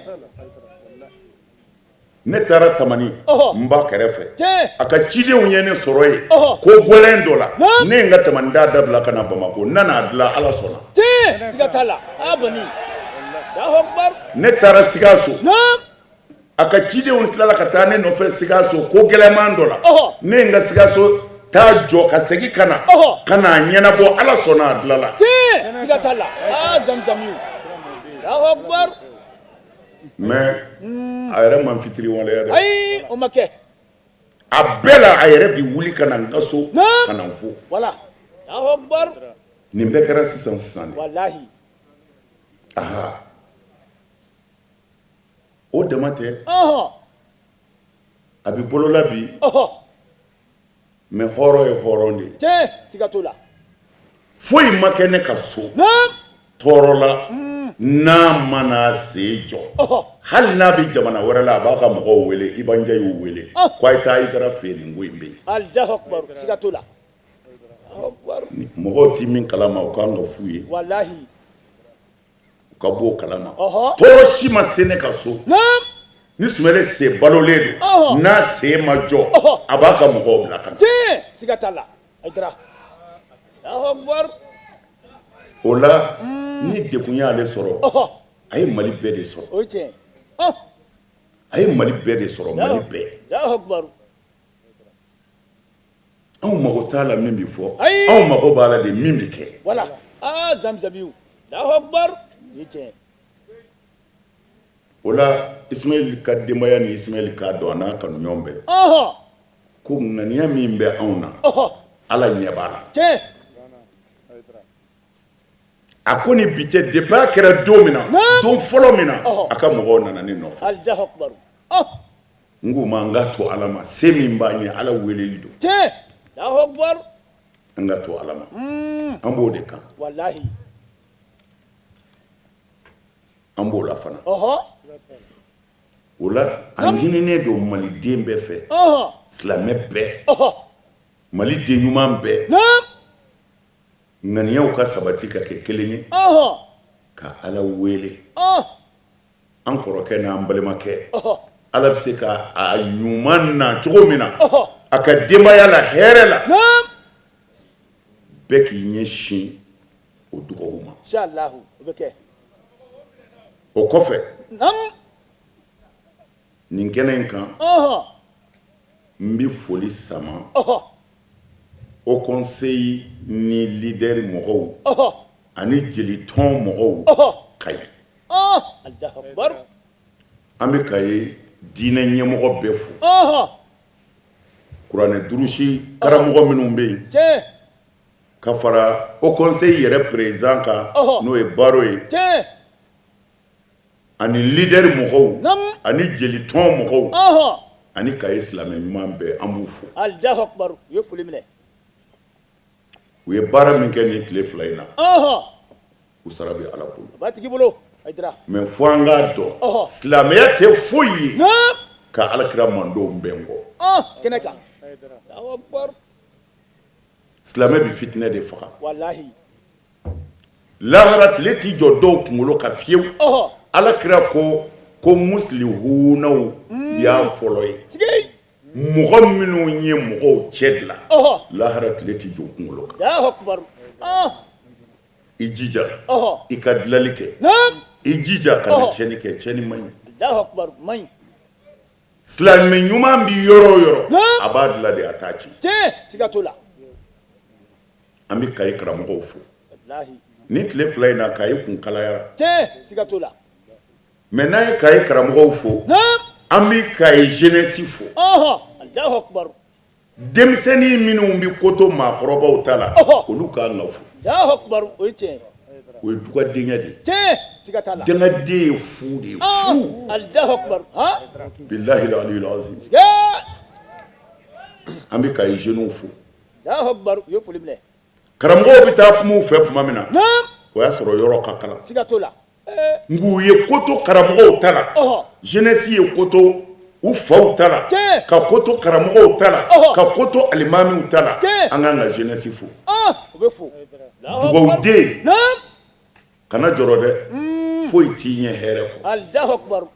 S4: Ne taara Tamani n ba kɛrɛfɛ.
S5: Tiɲɛ.
S4: A ka cidenw ye ne sɔrɔ yen. Ko gɛlɛn dɔ la. Ne ye n ka Tamani da dabila ka na Bamakɔ. N nana a dilan, Ala sɔnna.
S5: Tiɲɛ, siga t'a la. A bani. Alahu akibaru.
S4: Ne taara Sikaso.
S5: Naam.
S4: A ka cidenw tilala ka taa ne nɔfɛ Sikaso ko gɛlɛnman dɔ la. Ne ye n ka Sikaso taa jɔ ka segin ka na. Ka n'a ɲɛnabɔ, Ala sɔnna a dilala.
S5: Tiɲɛ, siga t'a la. Aa zamzamiw. Alahu akibaru.
S4: Mais a yɛrɛ ma n fitiriwaleya dɛ.
S5: Ayi, o ma kɛ.
S4: A bɛɛ la, a yɛrɛ bɛ wuli ka na n ka so ka na n fo.
S5: Voilà. Alahu akibaru.
S4: Nin bɛɛ kɛra sisan sisan de.
S5: Walahi.
S4: Aha. O dama tɛ. A bɛ bolola bi. Mais hɔrɔn ye hɔrɔn de ye.
S5: Tiɲɛ, siga t'o la.
S4: Foyi ma kɛ ne ka so. Tɔɔrɔ la n'a mana sen jɔ. Hali n'a bɛ jamana wɛrɛ la, a b'a ka mɔgɔw wele, Iba Ndiaye y'u wele. Ko a ye taa Hayidara fɛ yen, nin ko in bɛ yen.
S5: Alahu akibaru, siga t'o la.
S4: Mɔgɔw tɛ min kalama, o kan ka f'u ye.
S5: Walahi.
S4: U ka bɔ o kalama. Tɔɔrɔ si ma se ne ka so. Ni Sumɛlɛ Sise balolen don, n'a sen ma jɔ, a b'a ka mɔgɔw bila ka na.
S5: Tiɲɛ, siga t'a la. Hayidara. Alahu akibaru.
S4: O la, ni degun y'ale sɔrɔ, a ye Mali bɛɛ de sɔrɔ.
S5: O ye tiɲɛ.
S4: A ye Mali bɛɛ de sɔrɔ, Mali bɛɛ.
S5: Alahu akibaru.
S4: Anw mago t'a la min bɛ fɔ, anw mago b'a la de min bɛ kɛ.
S5: Voilà. Aa zamzamiw. Alahu akibaru. O ye tiɲɛ.
S4: O la, Ismaël ka denbaya ni Ismaël k'a dɔn, a n'a kanuɲɔgɔn bɛɛ. Ko ŋaniya min bɛ anw na, Ala ɲɛ b'a la.
S5: Tiɲɛ.
S4: A ko ni bi cɛ, depuis a kɛra don min na, don fɔlɔ min na, a ka mɔgɔw nana ne nɔfɛ.
S5: Alahu akibaru.
S4: N k'u ma, an k'a to Ala ma, se min b'an ye, Ala weleli don.
S5: Tiɲɛ. Alahu akibaru.
S4: An ka to Ala ma. An b'o de kan.
S5: Walahi.
S4: An b'o la fana. O la, a ɲininen don maliden bɛɛ fɛ. Silamɛ bɛɛ. Mali den ɲuman bɛɛ. Ŋaniyaw ka sabati ka kɛ kelen ye. Ka Ala wele. An kɔrɔkɛ n'an balimakɛ. Ala bɛ se ka a ɲuman na cogo min na. A ka denbaya la hɛrɛ la. Bɛɛ k'i ɲɛsin o dugawu ma.
S5: Inchallahu, o bɛ kɛ.
S4: O kɔfɛ. Nin kɛnɛ in kan. N bɛ foli sama. Haut Conseil ni leader mɔgɔw. Ani jelitɔn mɔgɔw. Kayi.
S5: Alahu akibaru.
S4: An bɛ Kayi diinɛ ɲɛmɔgɔ bɛɛ fo. Kuranɛ durusi karamɔgɔ minnu bɛ yen.
S5: Tiɲɛ.
S4: Ka fara Haut Conseil yɛrɛ président kan, n'o ye Baro ye.
S5: Tiɲɛ.
S4: Ani leader mɔgɔw. Naamu. Ani jelitɔn mɔgɔw. Ani Kayi silamɛ ɲuman bɛɛ, an b'u fo.
S5: Alahu akibaru, u ye foli minɛ.
S4: U ye baara min kɛ nin tile 2 in na. U sara bɛ Ala bolo.
S5: A b'a tigi bolo, Hayidara.
S4: Mais fo an k'a dɔn. Silamɛya tɛ foyi ye.
S5: Naamu.
S4: Ka Alakira mandenw bɛn kɔ.
S5: Kɛnɛ kan. Alahu akibaru.
S4: Silamɛ bɛ fitinɛ de faga.
S5: Walahi.
S4: Lahara tile t'i jɔ dɔw kunkolo kan fiyewu. Ala kira ko ko musilihunaw y'a fɔlɔ ye.
S5: Sigi.
S4: Mɔgɔ minnu ye mɔgɔw cɛ dilan. Lahara tile t'i jɔ u kunkolo kan.
S5: Alahu akibaru.
S4: I jija. I ka dilali kɛ.
S5: Naam.
S4: I jija kana tiɲɛni kɛ, tiɲɛni man ɲi.
S5: Alahu akibaru, man ɲi.
S4: Silamɛ ɲuman bɛ yɔrɔ o yɔrɔ, a b'a dilan de, a t'a ci.
S5: Tiɲɛ, siga t'o la.
S4: An bɛ Kayi karamɔgɔw fo. Ni tile 2 in na, Kayi kun kalayara.
S5: Tiɲɛ, siga t'o la.
S4: Mais n'an ye Kayi karamɔgɔw fo, an bɛ Kayi jeunesse fo.
S5: Alahu akibaru.
S4: Denmisɛnnin minnu bɛ ko to maakɔrɔbaw ta la, olu ka kan ka fo.
S5: Alahu akibaru, o ye tiɲɛ ye.
S4: O ye dugadenyaya de ye.
S5: Tiɲɛ, siga t'a la.
S4: Dangaden ye fu de ye, fu.
S5: Alahu akibaru, han.
S4: Bilahi aliyul azim. An bɛ Kayi jeunes fo.
S5: Alahu akibaru, u ye foli minɛ.
S4: Karamɔgɔw bɛ taa kuma u fɛ tuma min na, o y'a sɔrɔ yɔrɔ ka kalan.
S5: Siga t'o la.
S4: Nk'u ye ko to karamɔgɔw ta la, jeunesse ye ko to u faw ta la, ka ko to karamɔgɔw ta la, ka ko to alimamiw ta la, an k'an ka jeunesse fo,
S5: u bɛ fo,
S4: dugawuden kana jɔrɔ dɛ, foyi t'i ɲɛ hɛrɛ kɔ,
S5: Alahu akibaru,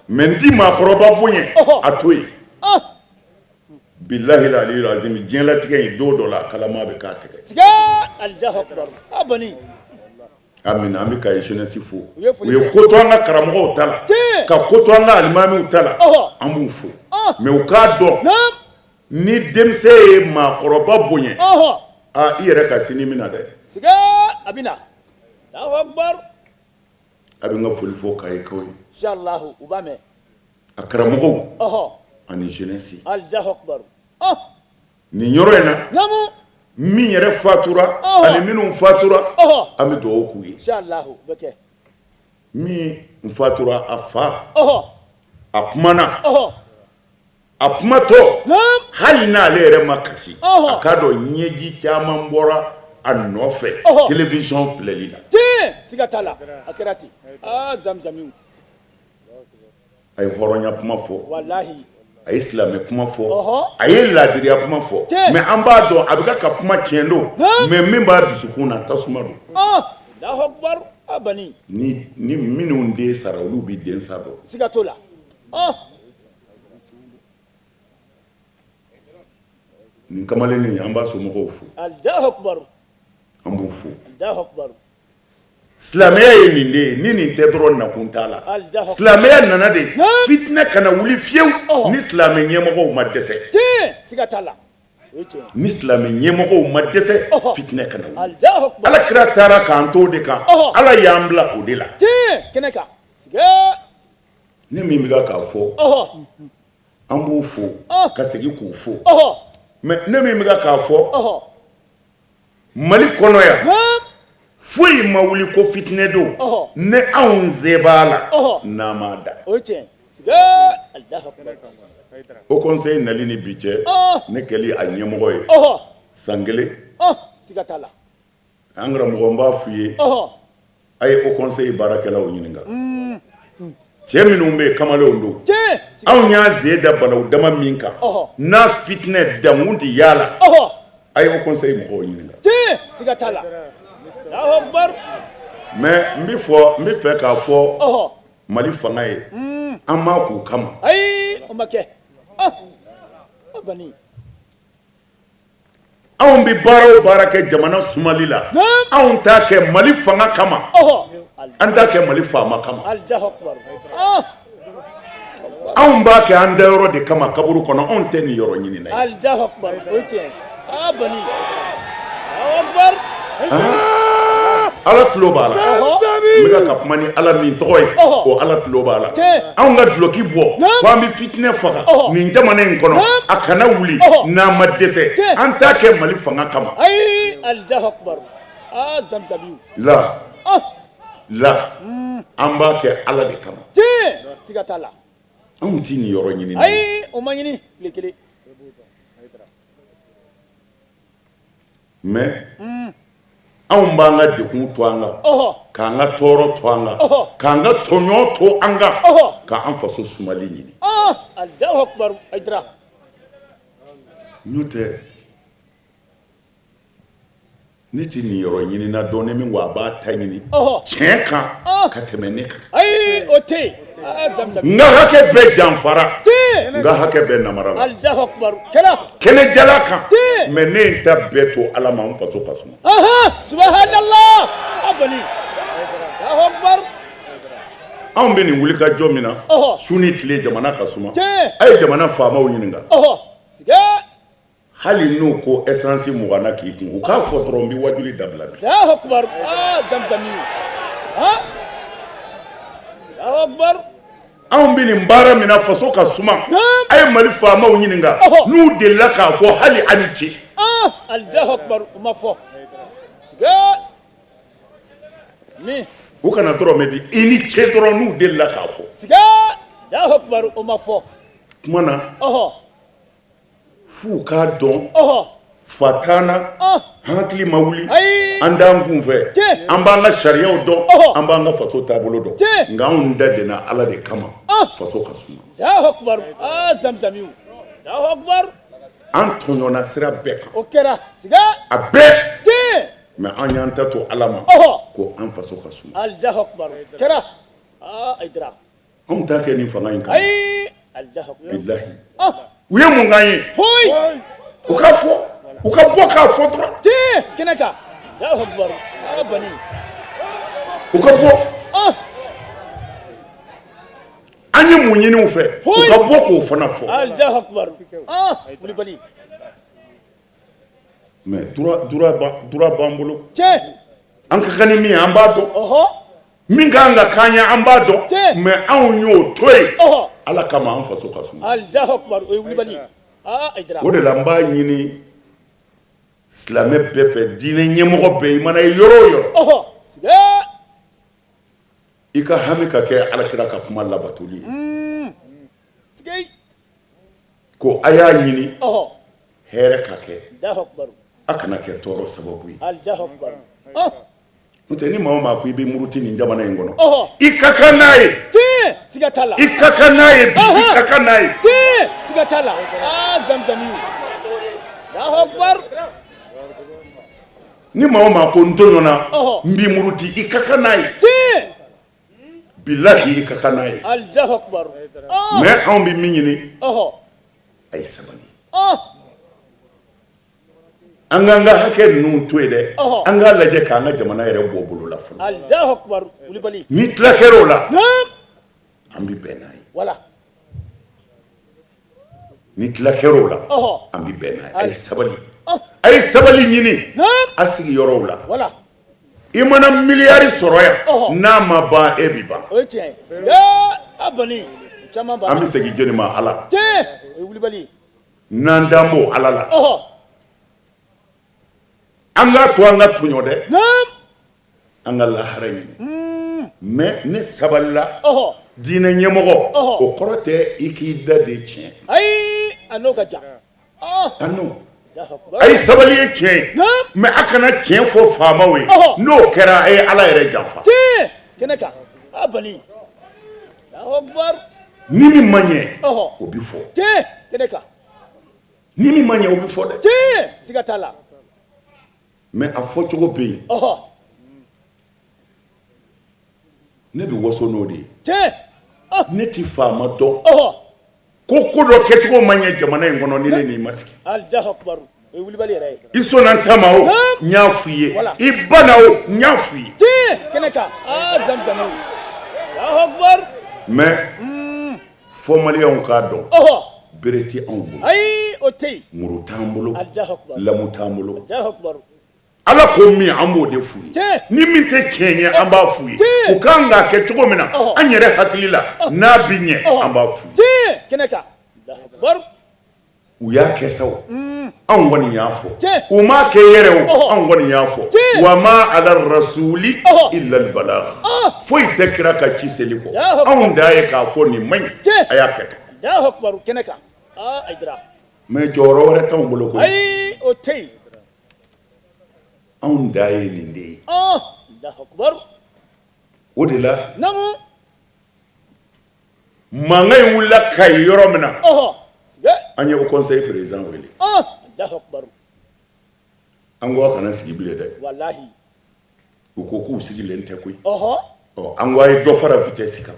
S4: mais n ti maakɔrɔba bonya a to yen, bilahi aliyul azimi diɲɛlatigɛ in don dɔ la a kalama bɛ k'a tɛgɛ,
S5: siga, Alahu akibaru, a bani
S4: Amina an bɛ Kayi jeunesse fo u ye ko to an ka karamɔgɔw ta la ka ko to an ka alimamiw ta la an b'u fo mais u k'a dɔn ni denmisɛn ye maakɔrɔba bonya aa i yɛrɛ ka sini bɛ na dɛ
S5: a bɛ na
S4: a bɛ n ka foli fɔ Kayikaw ye
S5: inchallahu u b'a mɛn
S4: a karamɔgɔw ani jeunesse nin yɔrɔ in na min yɛrɛ fatura ani minnu fatura an bɛ dugawu k'u ye min fatura a fa a kumana a kumatɔ hali n'ale yɛrɛ ma kasi a k'a dɔn ɲɛji caman bɔra a nɔfɛ télévision filɛli la
S5: siga t'a la a kɛra ten aa zamizamiw
S4: a ye hɔrɔnya kuma fɔ a ye silamɛ kuma fɔ a ye laadiriya kuma fɔ mais an b'a dɔn a bɛ ka kuma tiɲɛ don mais min b'a dusukun na tasuma don ni minnu den sara olu bɛ den sa dɔn
S5: siga t'o la
S4: nin kamalennin an b'a somɔgɔw fo an b'u fo silamɛya ye nin de ye ni nin tɛ dɔrɔn nakun t'a la silamɛya nana de fitinɛ kana wuli fiyewu ni silamɛ ɲɛmɔgɔw ma dɛsɛ ni silamɛ ɲɛmɔgɔw ma dɛsɛ fitinɛ kana wuli ala kira taara k'an to o de kan ala y'an bila o de la ne min bɛ k'a fɔ an b'u fo ka segin k'u fo mais ne min bɛ k'a fɔ mali kɔnɔ yan foyi ma wuli ko fitinɛ don ni anw sen b'a la n'an m'a da haut conseil nali ni bi cɛ ne kɛli a ɲɛmɔgɔ ye san kelen an karamɔgɔ n b'a f'u ye a ye haut conseil baarakɛlaw ɲininka cɛ minnu bɛ yen kamalenw don anw y'an sen da balawu dama min kan n'a fitinɛ dankun tɛ y'a la a ye haut conseil mɔgɔw ɲininka mais n bɛ fɔ n bɛ fɛ k'a fɔ mali fanga ye an m'a k'u kama
S5: ayi o ma kɛ
S4: Anw bɛ baara o baara kɛ jamana sumali la anw t'a kɛ mali fanga kama an t'a kɛ mali faama kama anw b'a kɛ an dayɔrɔ de kama kaburu kɔnɔ anw tɛ nin yɔrɔ ɲini na Ala tulo b'a la n bɛ ka kuma ni ala min tɔgɔ ye o ala tulo b'a la anw ka duloki bɔ ko an bɛ fitinɛ faga nin jamana in kɔnɔ a kana wuli n'an ma dɛsɛ an t'a kɛ mali fanga kama la la an b'a kɛ ala de kama anw tɛ nin yɔrɔ ɲini
S5: o ma ɲini tile kelen
S4: mais anw b'an ka degun to an kan k'an ka tɔɔrɔ to an kan k'an ka tɔɲɔ to an kan k'an faso sumali ɲini n'o tɛ ne tɛ nin yɔrɔ ɲinina dɔn ni min ko a b'a ta ɲini tiɲɛ kan ka tɛmɛ ne kan
S5: ayi o tɛ yen
S4: n ka hakɛ bɛɛ janfara n ka hakɛ bɛɛ namara la kɛnɛjalan kan mais ne ye n ta bɛɛ to ala ma n faso ka suma
S5: subhanallah
S4: anw bɛ nin wulikajɔ min na su ni tile jamana ka suma a ye jamana faamaw ɲininka hali n'u ko essence 20 na k'i kun u k'a fɔ dɔrɔn n bɛ wajuli dabila bi.
S5: Alahu akubar aa zamzami han Alahu akubar.
S4: Anw bɛ nin baara min na faso ka suma a ye Mali faamaw ɲininka n'u delila k'a fɔ hali a ni ce.
S5: Alahu akubar o ma fɔ. Min.
S4: U kana dɔrɔmɛ di i ni ce dɔrɔn n'u delila k'a fɔ.
S5: Siga Alahu akubar o ma fɔ.
S4: Kuma na. F'u k'a dɔn Fa t'an na hakili ma wuli an t'an kun fɛ an b'an ka sariyaw dɔn an b'an ka faso taabolo dɔn nka anw da dɛnna Ala de kama faso ka suma an tɔɲɔna sira bɛɛ kan o
S5: kɛra
S4: a bɛɛ mais an y'an ta to Ala ma ko an faso ka suma anw t'a kɛ nin fanga in kan bilahi u ye mun k'an ye u ka fɔ u ka bɔ k'a fɔ dɔrɔn
S5: kɛnɛ kan
S4: u ka bɔ an ye mun ɲini u fɛ u ka bɔ k'o fana fɔ mais droit b'an bolo an ka kan ni min ye an b'a dɔn min ka kan ka k'an ye an b'a dɔn mais anw y'o to yen Ala kama an faso ka suma o de la n b'a ɲini silamɛ bɛɛ fɛ diinɛ ɲɛmɔgɔ bɛɛ i mana ye yɔrɔ o yɔrɔ i ka hami ka kɛ alakira ka kuma labatoli ye ko a y'a ɲini hɛrɛ ka kɛ a kana kɛ tɔɔrɔ sababu ye n'o tɛ ni maa o maa ko i bɛ muruti nin jamana in kɔnɔ i ka kan n'a ye
S5: siga t'a la
S4: i ka kan n'a ye bi i ka kan n'a ye
S5: siga t'a la aa zamzamiw Allahu akbar
S4: ni maa o maa ko n tɔɲɔna n b'i muruti i ka kan n'a ye bilahi i ka kan n'a ye
S5: Allahu akbar
S4: mais anw bɛ min ɲini a ye sabali an k'an ka hakɛ ninnu to yen dɛ an k'a lajɛ k'an ka jamana yɛrɛ bɔ bolo la fɔlɔ
S5: Allahu akbar wulibali
S4: ni tila kɛra o la an bɛ bɛn n'a ye
S5: voilà
S4: ni tila kɛra o la an bɛ bɛn n'a ye a ye sabali a ye sabali ɲini a sigiyɔrɔw la
S5: voilà
S4: i mana miliyari sɔrɔ yan n'a ma ban e bi ban
S5: o ye tiɲɛ ye a bani caman
S4: an bɛ segin jɔni ma Ala
S5: tiɲɛ o ye wulibali
S4: n'an dan b'o Ala la an k'a to an ka tɔɲɔ dɛ an ka lahara ɲini mais ne sabalila diinɛ ɲɛmɔgɔ o kɔrɔ tɛ i k'i da de tiɲɛ
S5: ayi a n'o ka jan
S4: a n'o a ye sabali ye tiɲɛ ye mais a kana tiɲɛ fɔ faamaw ye n'o kɛra a ye Ala yɛrɛ janfa
S5: kɛnɛ kan a bani
S4: ni min ma ɲɛ o bɛ fɔ
S5: kɛnɛ kan
S4: ni min ma ɲɛ o bɛ fɔ dɛ
S5: siga t'a la
S4: mais a fɔcogo bɛ yen ne bɛ waso n'o de ye ne tɛ faama dɔn ko ko dɔ kɛcogo ma ɲɛ jamana in kɔnɔ ni ne n'i ma sigi i sɔnna n ta ma o n y'a f'i ye i banna o n y'a f'i ye mais fo maliyɛnw k'a dɔn bere tɛ anw bolo muru t'an bolo lamu t'an bolo Ala ko min an b'o de f'u ye ni min tɛ tiɲɛ ye an b'a f'u ye u kan k'a kɛ cogo min na an yɛrɛ hakili la n'a bɛ ɲɛ an b'a f'u
S5: ye
S4: u y'a kɛ sa o anw kɔni y'a fɔ u m'a kɛ yɛrɛ o anw kɔni y'a fɔ wa ma ala rasuli illa albalagh foyi tɛ kira ka ci seli kɔ anw dan ye k'a fɔ nin man ɲi a y'a kɛ tan mais jɔyɔrɔ wɛrɛ t'anw bolo koyi
S5: ayi o tɛ yen
S4: anw dan ye nin de ye o de la mankan in wulila Kayi yɔrɔ min na an ye haut conseil président wele an ko a kana sigi bilen dɛ u ko k'u sigilen tɛ koyi ɔ an ko a ye dɔ fara vitesse kan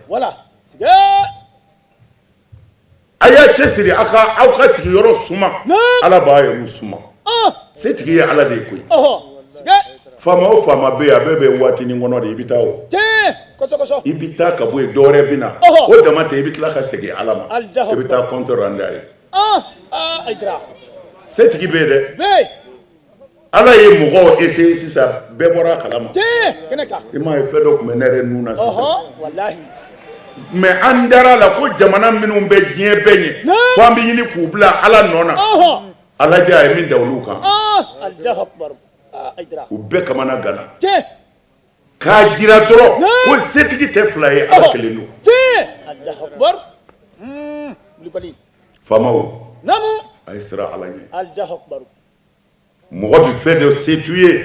S4: a y'a cɛsiri aw ka aw ka sigiyɔrɔ suma Ala b'a yɛrɛ suma setigi ye Ala de ye koyi faama o faama bɛ yen a bɛɛ bɛ waatinin kɔnɔ de i bɛ taa o i bɛ taa ka bɔ yen dɔwɛrɛ bɛ na o dama tɛ i bɛ tila ka segin Ala ma i bɛ taa compte rendu a ye setigi bɛ yen dɛ Ala ye mɔgɔw essayer sisan bɛɛ bɔra a kalama i m'a ye fɛn dɔ tun bɛ ne yɛrɛ nun na sisan mais an dara la ko jamana minnu bɛ diɲɛ bɛɛ ɲɛ fo an bɛ ɲini k'u bila Ala nɔ na a lajɛ a ye min da olu kan u bɛɛ kamana ganna k'a jira dɔrɔn ko setigi tɛ fila ye Ala kelen don faamaw a ye siran Ala ɲɛ. Mɔgɔ bɛ fɛn dɔ se t'u ye,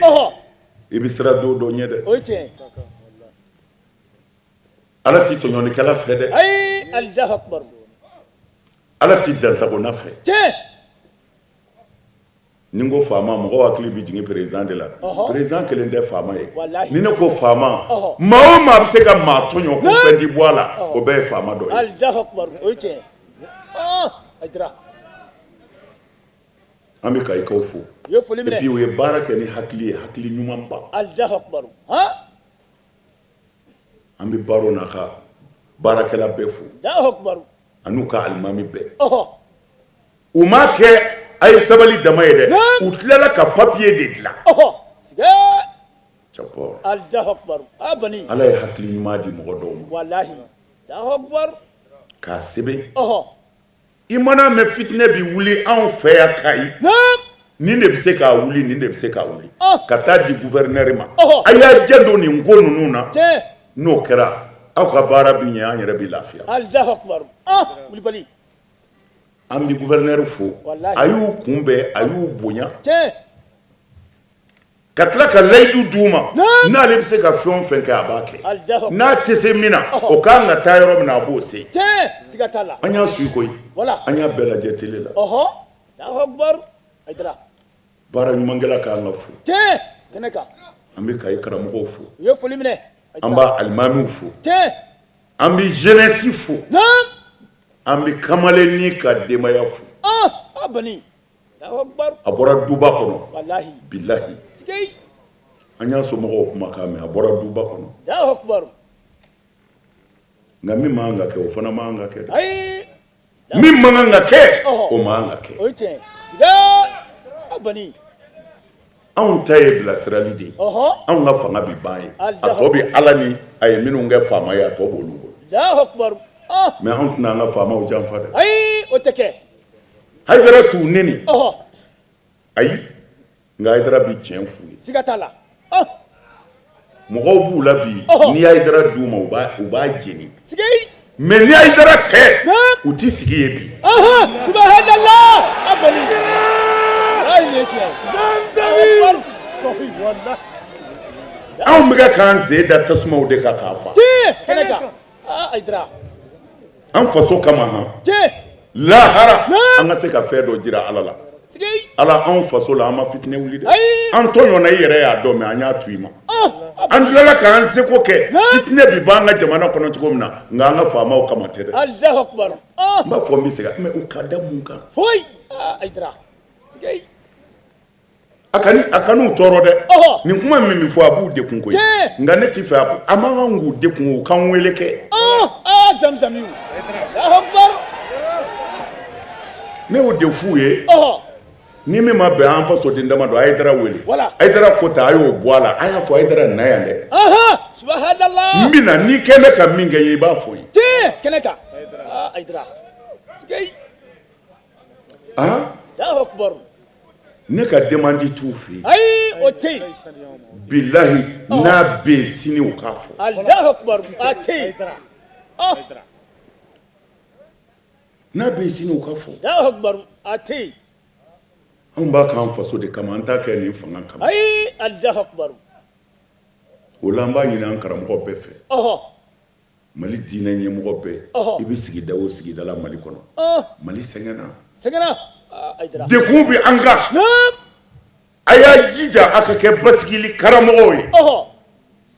S4: i bɛ siran don dɔ ɲɛ dɛ.
S5: O ye tiɲɛ.
S4: Ala tɛ tɔɲɔlikɛla fɛ dɛ.
S5: Ayi, Alahu akibaru.
S4: Ala tɛ dansagonna fɛ.
S5: Tiɲɛ.
S4: Ni n ko faama, mɔgɔw hakili bɛ jigin président de la. Président kelen tɛ faama ye.
S5: Walahi.
S4: Ni ne ko faama, maa o maa bɛ se ka maa tɔɲɔ ko fɛn tɛ bɔ a la, o bɛɛ ye faama dɔ ye.
S5: Alahu akibaru, o ye tiɲɛ. Hayidara.
S4: An bɛ Kayikaw fo.
S5: U ye foli minɛ.
S4: Et puis u ye baara kɛ ni hakili ye, hakili ɲumanba.
S5: Alahu akibaru. Han.
S4: An bɛ Baro n'a ka baarakɛla bɛɛ fo.
S5: Alahu akibaru.
S4: An'u ka alimami bɛɛ. U m'a kɛ a ye sabali dama ye dɛ, u tilala ka papier de dilan. Capɔ.
S5: Alahu akibaru. A bani.
S4: Ala ye hakili ɲuman di mɔgɔ dɔw ma.
S5: Walahi. Alahu akibaru.
S4: K'a sɛbɛn. I mana mɛn fitinɛ bɛ wuli anw fɛ yan Kayi. Nin de bɛ se k'a wuli, nin de bɛ se k'a wuli. Ka taa di gouverneur ma. A y'a janto nin ko ninnu na. N'o kɛra aw ka baara bɛ ɲɛ, an yɛrɛ bɛ lafiya.
S5: Alahu akibaru. Wulibali.
S4: An bɛ gouverneur fo. A y'u kunbɛn, a y'u bonya. Ka tila ka layidu d'u ma, n'ale bɛ se ka fɛn o fɛn kɛ, a b'a kɛ. N'a tɛ se min na, o ka kan ka taa yɔrɔ min na, a b'o se. An y'a su koyi, an y'a bɛɛ lajɛ télé la. Baara ɲumankɛla ka kan ka fo. An bɛ Kayi karamɔgɔw fo, an b'a alimamiw fo, an bɛ jeunesse fo, an bɛ kamalennin ka denbaya fo. A bɔra duba kɔnɔ, bilahi, an y'a somɔgɔw kumakan mɛn, a bɔra duba kɔnɔ. Nka min man kan ka kɛ, o fana man kan ka kɛ dɛ. Min man kan ka kɛ, o man kan ka kɛ. Anw ta ye bilasirali de ye. Anw ka fanga bɛ ban yen, a tɔ bɛ Ala ni a ye minnu kɛ faama ye, a tɔ b'olu bolo. Mais anw tɛna an ka faamaw janfa dɛ.
S5: Ayi, o tɛ kɛ.
S4: Hayidara t'u neni. Ayi, nka Hayidara bɛ tiɲɛ f'u ye.
S5: Siga t'a la.
S4: Mɔgɔw b'u la bi, n'i ye Hayidara d'u ma, u b'a jeni. Mais ni Hayidara tɛ, u t'i sigi yen bi.
S5: Subhanallah. A bani. Ayi, nin ye tiɲɛ ye.
S4: Anw bɛ k'an sen da tasumaw de kan k'a fa.
S5: Tiɲɛ, kɛnɛ kan. Hayidara.
S4: An faso kama han.
S5: Tiɲɛ.
S4: Lahara an ka se ka fɛn dɔ jira Ala la. Ala, anw faso la, an ma fitinɛ wuli dɛ. An tɔɲɔna, i yɛrɛ y'a dɔn, mais an y'a to i ma. An tilala k'an seko kɛ, fitinɛ bi ban an ka jamana kɔnɔ cogo min na, nka an ka faamaw kama tɛ dɛ.
S5: Alahu akibaru.
S4: N b'a fɔ n bɛ segin, mais u ka da mun kan?
S5: Foyi. Hayidara.
S4: A kan'u tɔɔrɔ dɛ. Nin kuma min bɛ fɔ, a b'u degun koyi. Nka ne tɛ fɛ a ko a man kan k'u degun, u k'an wele kɛ.
S5: Zamzamiw. Alahu akibaru.
S4: Ne y'o de f'u ye. Ni min ma bɛn an fasoden dama dɔ, Hayidara wele. Hayidara ko ta, a y'o bɔ a la, a y'a fɔ Hayidara na yan dɛ.
S5: Subhanallah.
S4: N bɛ na, n'i kɛn bɛ ka min kɛ n ye, i b'a fɔ n ye.
S5: Tiɲɛ, kɛnɛ kan. Hayidara. Alahu akibaru.
S4: Ne ka demande t'u fɛ yen.
S5: Ayi, o tɛ yen.
S4: Bilahi, n'a bɛ yen sini, u k'a fɔ.
S5: Alahu akibaru, a tɛ yen.
S4: N'a bɛ yen sini, u k'a fɔ.
S5: Alahu akibaru, a tɛ yen.
S4: Anw b'a k'an faso de kama, an t'a kɛ nin fanga kama.
S5: Ayi, Alahu akibaru.
S4: O la, an b'a ɲini an karamɔgɔ bɛɛ fɛ. Mali diinɛ ɲɛmɔgɔ bɛɛ. I bɛ sigida o sigida la Mali kɔnɔ. Mali sɛgɛnna.
S5: Sɛgɛnna.
S4: Degun bɛ an kan. A y'a jija a ka kɛ basigili karamɔgɔw ye.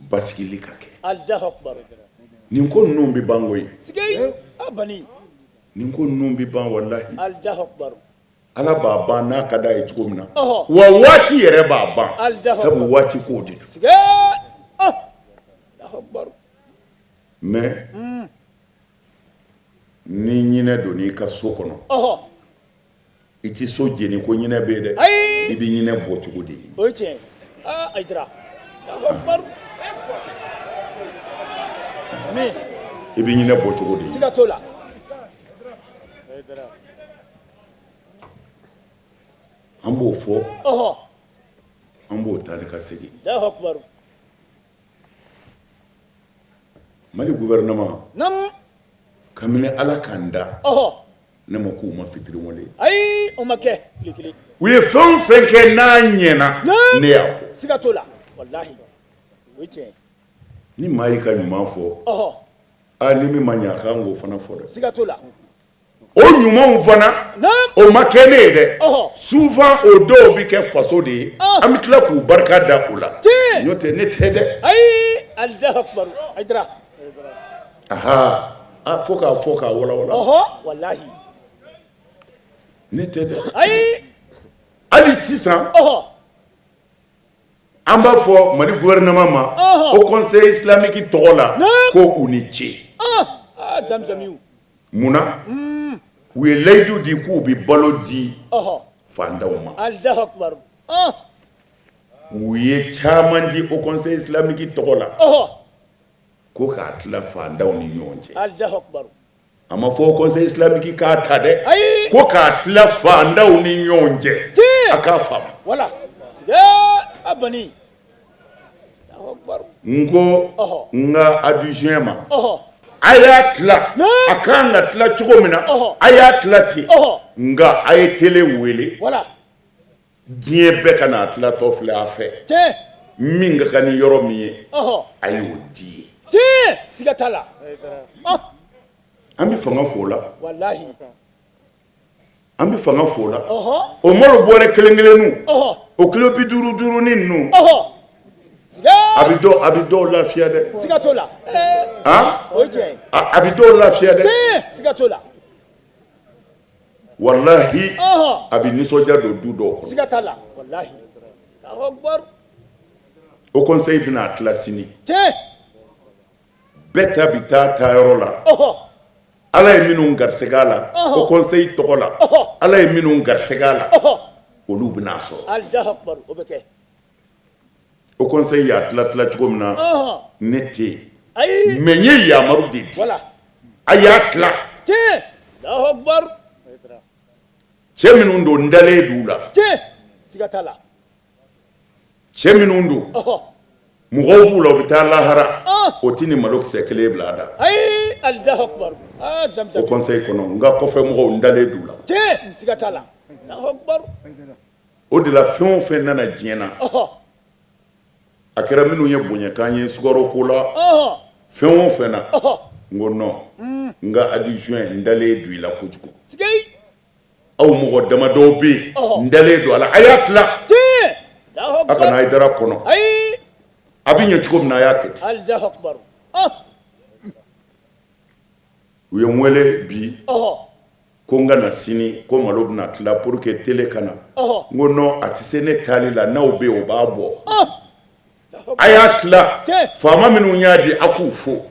S4: Basigili ka kɛ.
S5: Alahu akibaru.
S4: Nin ko ninnu bɛ ban koyi.
S5: A bani.
S4: Nin ko ninnu bɛ ban walahi.
S5: Alahu akibaru.
S4: Ala b'a ban n'a ka d'a ye cogo min na. Wa waati yɛrɛ b'a ban. Sabu waati kow de don.
S5: Alahu akibaru.
S4: Mais ni ɲinɛ donn'i ka so kɔnɔ, i tɛ so jeni ko ɲinɛ bɛ yen dɛ. I bɛ ɲinɛ bɔ cogo de ɲini.
S5: O ye tiɲɛ ye. Hayidara.
S4: I bɛ ɲinɛ bɔ cogo de ɲini.
S5: Siga t'o la.
S4: An b'o fɔ. An b'o taa ni ka segin.
S5: Alahu akibaru.
S4: Mali gouvernement. Kabini Ala k'an da. Ne ma k'u ma fitiriwale.
S5: Ayi, o ma kɛ tile kelen.
S4: U ye fɛn o fɛn kɛ n'a ɲɛna, ne y'a fɔ.
S5: Siga t'o la, walahi, o ye tiɲɛ ye.
S4: Ni maa y'i ka ɲuman fɔ, aa ni min ma ɲɛ, a kan k'o fana fɔ dɛ.
S5: Siga t'o la.
S4: O ɲumanw fana, o ma kɛ ne ye dɛ. Souvent o dɔw bɛ kɛ faso de ye, an bɛ tila k'u barika da o la. N'o tɛ, ne tɛ dɛ.
S5: Ayi, Alahu akibaru, Hayidara.
S4: Aha, a fo k'a fɔ k'a walawala.
S5: Walahi.
S4: Ne tɛ dɛ.
S5: Ayi.
S4: Hali sisan. An b'a fɔ Mali gouvernement ma, haut conseil islamique tɔgɔ la, ko u ni ce.
S5: Zamzamiw.
S4: Munna u ye layidu di k'u bɛ balo di fantanw ma.
S5: Alahu akibaru.
S4: U ye caman di haut conseil islamique tɔgɔ la. Ko k'a tila fantanw ni ɲɔgɔn cɛ.
S5: Alahu akibaru.
S4: A ma fɔ conseil islamique k'a ta dɛ.
S5: Ayi.
S4: Ko k'a tila fantanw ni ɲɔgɔn cɛ.
S5: Tiɲɛ.
S4: A k'a faamu.
S5: Wala. A bani. Alahu akibaru.
S4: N ko n ka adjoint ma.
S5: A
S4: y'a tila. A kan ka tila cogo min na. A y'a tila ten. Nka a ye télé wele.
S5: Wala.
S4: Diɲɛ bɛɛ ka n'a tilatɔ filɛ a fɛ.
S5: Tiɲɛ.
S4: Min ka kan ni yɔrɔ min ye. A y'o di ye.
S5: Tiɲɛ. Siga t'a la.
S4: An bɛ fanga fo la.
S5: Walahi.
S4: An bɛ fanga fo la. O malo bɔrɛ kelen kelenninw. O kilo 50 50 ni ninnu. A bɛ dɔw, a bɛ dɔw lafiya dɛ.
S5: Siga t'o la. O ye tiɲɛ ye.
S4: A bɛ dɔw lafiya dɛ.
S5: Tiɲɛ, siga t'o la.
S4: Walahi, a bɛ nisɔndiya don du dɔw kɔnɔ.
S5: Siga t'a la, walahi. Alahu akibaru.
S4: Haut conseil bɛna a tila sini.
S5: Tiɲɛ.
S4: Bɛɛ ta bɛ taa taayɔrɔ la. Ala ye minnu garisɛgɛ a la, haut conseil tɔgɔ la, Ala ye minnu garisɛgɛ a la, olu bɛna a sɔrɔ.
S5: Alahu akibaru, o bɛ kɛ.
S4: Haut conseil y'a tila tila cogo min na, ne tɛ yen.
S5: Ayi.
S4: Mais n ye yamaru de di.
S5: Voilà.
S4: A y'a tila.
S5: Tiɲɛ. Alahu akibaru.
S4: Cɛ minnu don, n dalen d'u la.
S5: Tiɲɛ. Siga t'a la.
S4: Cɛ minnu don, mɔgɔw b'u la, u bɛ taa lahara, o tɛ nin malokisɛ kelen bila a da.
S5: Ayi, Alahu akibaru. Aa Zamzam.
S4: Haut conseil kɔnɔ, n ka kɔfɛ mɔgɔw, n dalen d'u la.
S5: Tiɲɛ, siga t'a la. Alahu akibaru.
S4: O de la fɛn o fɛn nana diɲɛ na, a kɛra minnu ye bonyakan ye sukaro ko la, fɛn o fɛn na, n ko non, n ka adjoint n dalen don i la kojugu. Aw mɔgɔ damadɔw bɛ yen, n dalen don a la, a y'a tila. A kana Hayidara kɔnɔ. A bɛ ɲɛ cogo min na, a y'a kɛ ten. U ye n wele bi ko n ka na sini ko malo bɛna tila pour que télé ka na. N ko non, a tɛ se ne taali la, n'aw bɛ yen o b'a bɔ. A y'a tila, faama minnu y'a di a k'u fo.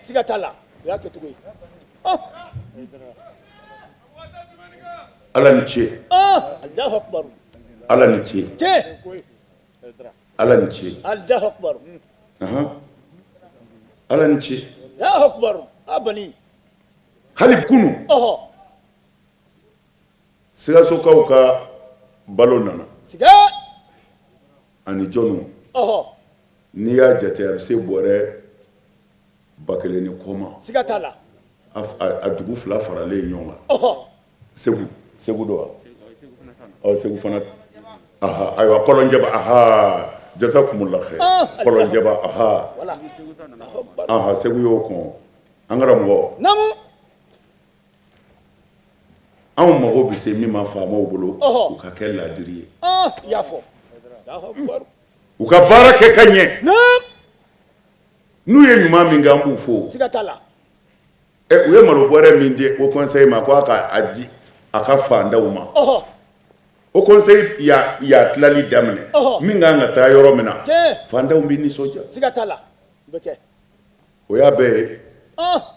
S5: Siga t'a la, o y'a kɛcogo ye.
S4: Ala ni ce.
S5: Alahu akibaru.
S4: Ala ni ce. Ala ni ce.
S5: Alahu akibaru.
S4: Ala ni ce.
S5: Alahu akibaru. A bani.
S4: Hali kunu. Sikasokaw ka balo nana.
S5: Siga.
S4: Ani jɔnw. N'i y'a jate a bɛ se bɔrɛ 1000 ni kɔ ma.
S5: Siga t'a la.
S4: A dugu fila faralen ɲɔgɔn kan. Segu, Segu don wa? Ɔ, Segu fana. Aha, ayiwa Kɔlɔnjɛba, aha, jazakumullah khair. Kɔlɔnjɛba, aha. Aha, Segu y'o kɔn. An karamɔgɔ.
S5: Naamu.
S4: Anw mago bɛ se min ma faamaw bolo, u ka kɛ laadiri ye.
S5: I y'a fɔ.
S4: U ka baara kɛ ka ɲɛ. N'u ye ɲuman min kɛ, an b'u fo.
S5: Siga t'a la.
S4: U ye malo bɔrɛ min di haut conseil ma ko a ka a di a ka fantanw ma. Haut conseil y'a tilali daminɛ. Min kan ka taa yɔrɔ min na, fantanw bɛ nisɔndiya.
S5: Siga t'a la. O bɛ kɛ.
S4: O y'a bɛɛ ye.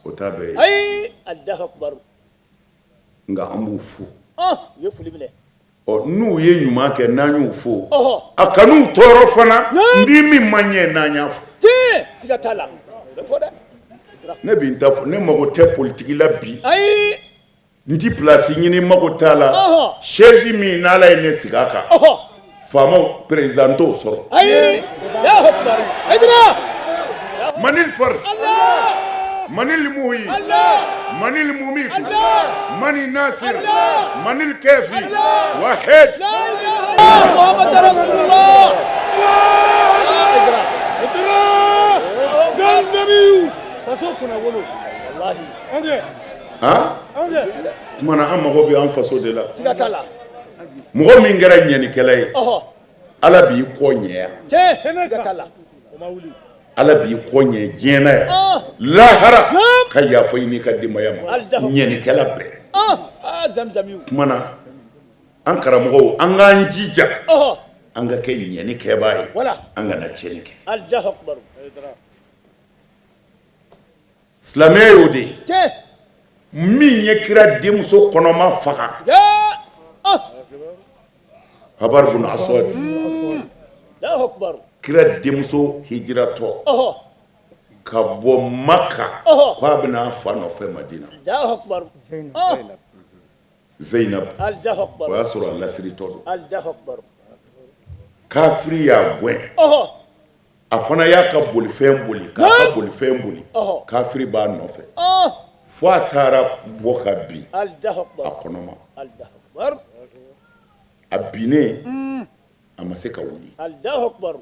S4: O t'a bɛɛ ye.
S5: Ayi, Alahu akibaru.
S4: Nka an b'u fo.
S5: U ye foli minɛ.
S4: Ɔ, n'u ye ɲuman kɛ, n'an y'u fo, a kan'u tɔɔrɔ fana, ni min ma ɲɛ n'an y'a fɔ.
S5: Tiɲɛ, siga t'a la. O bɛ fɔ dɛ.
S4: Ne bɛ n ta fɔ, ne mago tɛ politique la bi.
S5: Ayi.
S4: N ti place ɲini, n mago t'a la. Chaise min n'Ala ye ne sigi a kan. Faamaw président t'o sɔrɔ.
S5: Ayi. Alahu akibaru. Hayidara.
S4: Manil force.
S5: Allah.
S4: Manil muhi manil mumitu manil nasir manil kafi wahid.
S5: Muhammad Rasulullah.
S6: Zamzamiyu faso kunna wolo
S5: Wallahi.
S4: Han, tuma na an mago bɛ an faso de la.
S5: Siga t'a la.
S4: Mɔgɔ min kɛra ɲɛnikɛla ye, Ala b'i kɔ ɲɛya.
S5: Tiɲɛ. Siga t'a la.
S4: Ala b'i kɔ ɲɛ diɲɛ na yan, lahara ka yafa i n'i ka denbaya ma. Ɲɛnikɛla bɛɛ.
S5: Ah, Zamzamiyu.
S4: Tuma na an karamɔgɔw, an k'an jija, an ka kɛ ɲɛni kɛbaa ye, an kana tiɲɛni kɛ.
S5: Allahu akbar.
S4: Silamɛya y'o de ye.
S5: Tiɲɛ.
S4: Min ye kira denmuso kɔnɔma faga, Habar bun Aswad,
S5: Allahu akbar.
S4: Kira denmuso hijiratɔ ka bɔ Maka k'a bɛna a fa nɔfɛ Madina,
S5: Allahu akbar.
S4: Zeynab,
S5: Allahu akbar.
S4: O y'a sɔrɔ a lasiritɔ don.
S5: Allahu akbar.
S4: Kafiri y'a gɛn, a fana y'a ka bolifɛn boli, k'a ka bolifɛn boli, kafiri b'a nɔfɛ fo a taara bɔ ka bin
S5: Allahu akbar.
S4: a kɔnɔma.
S5: Allahu akbar.
S4: A binnen, a ma se ka wuli.
S5: Allahu akbar.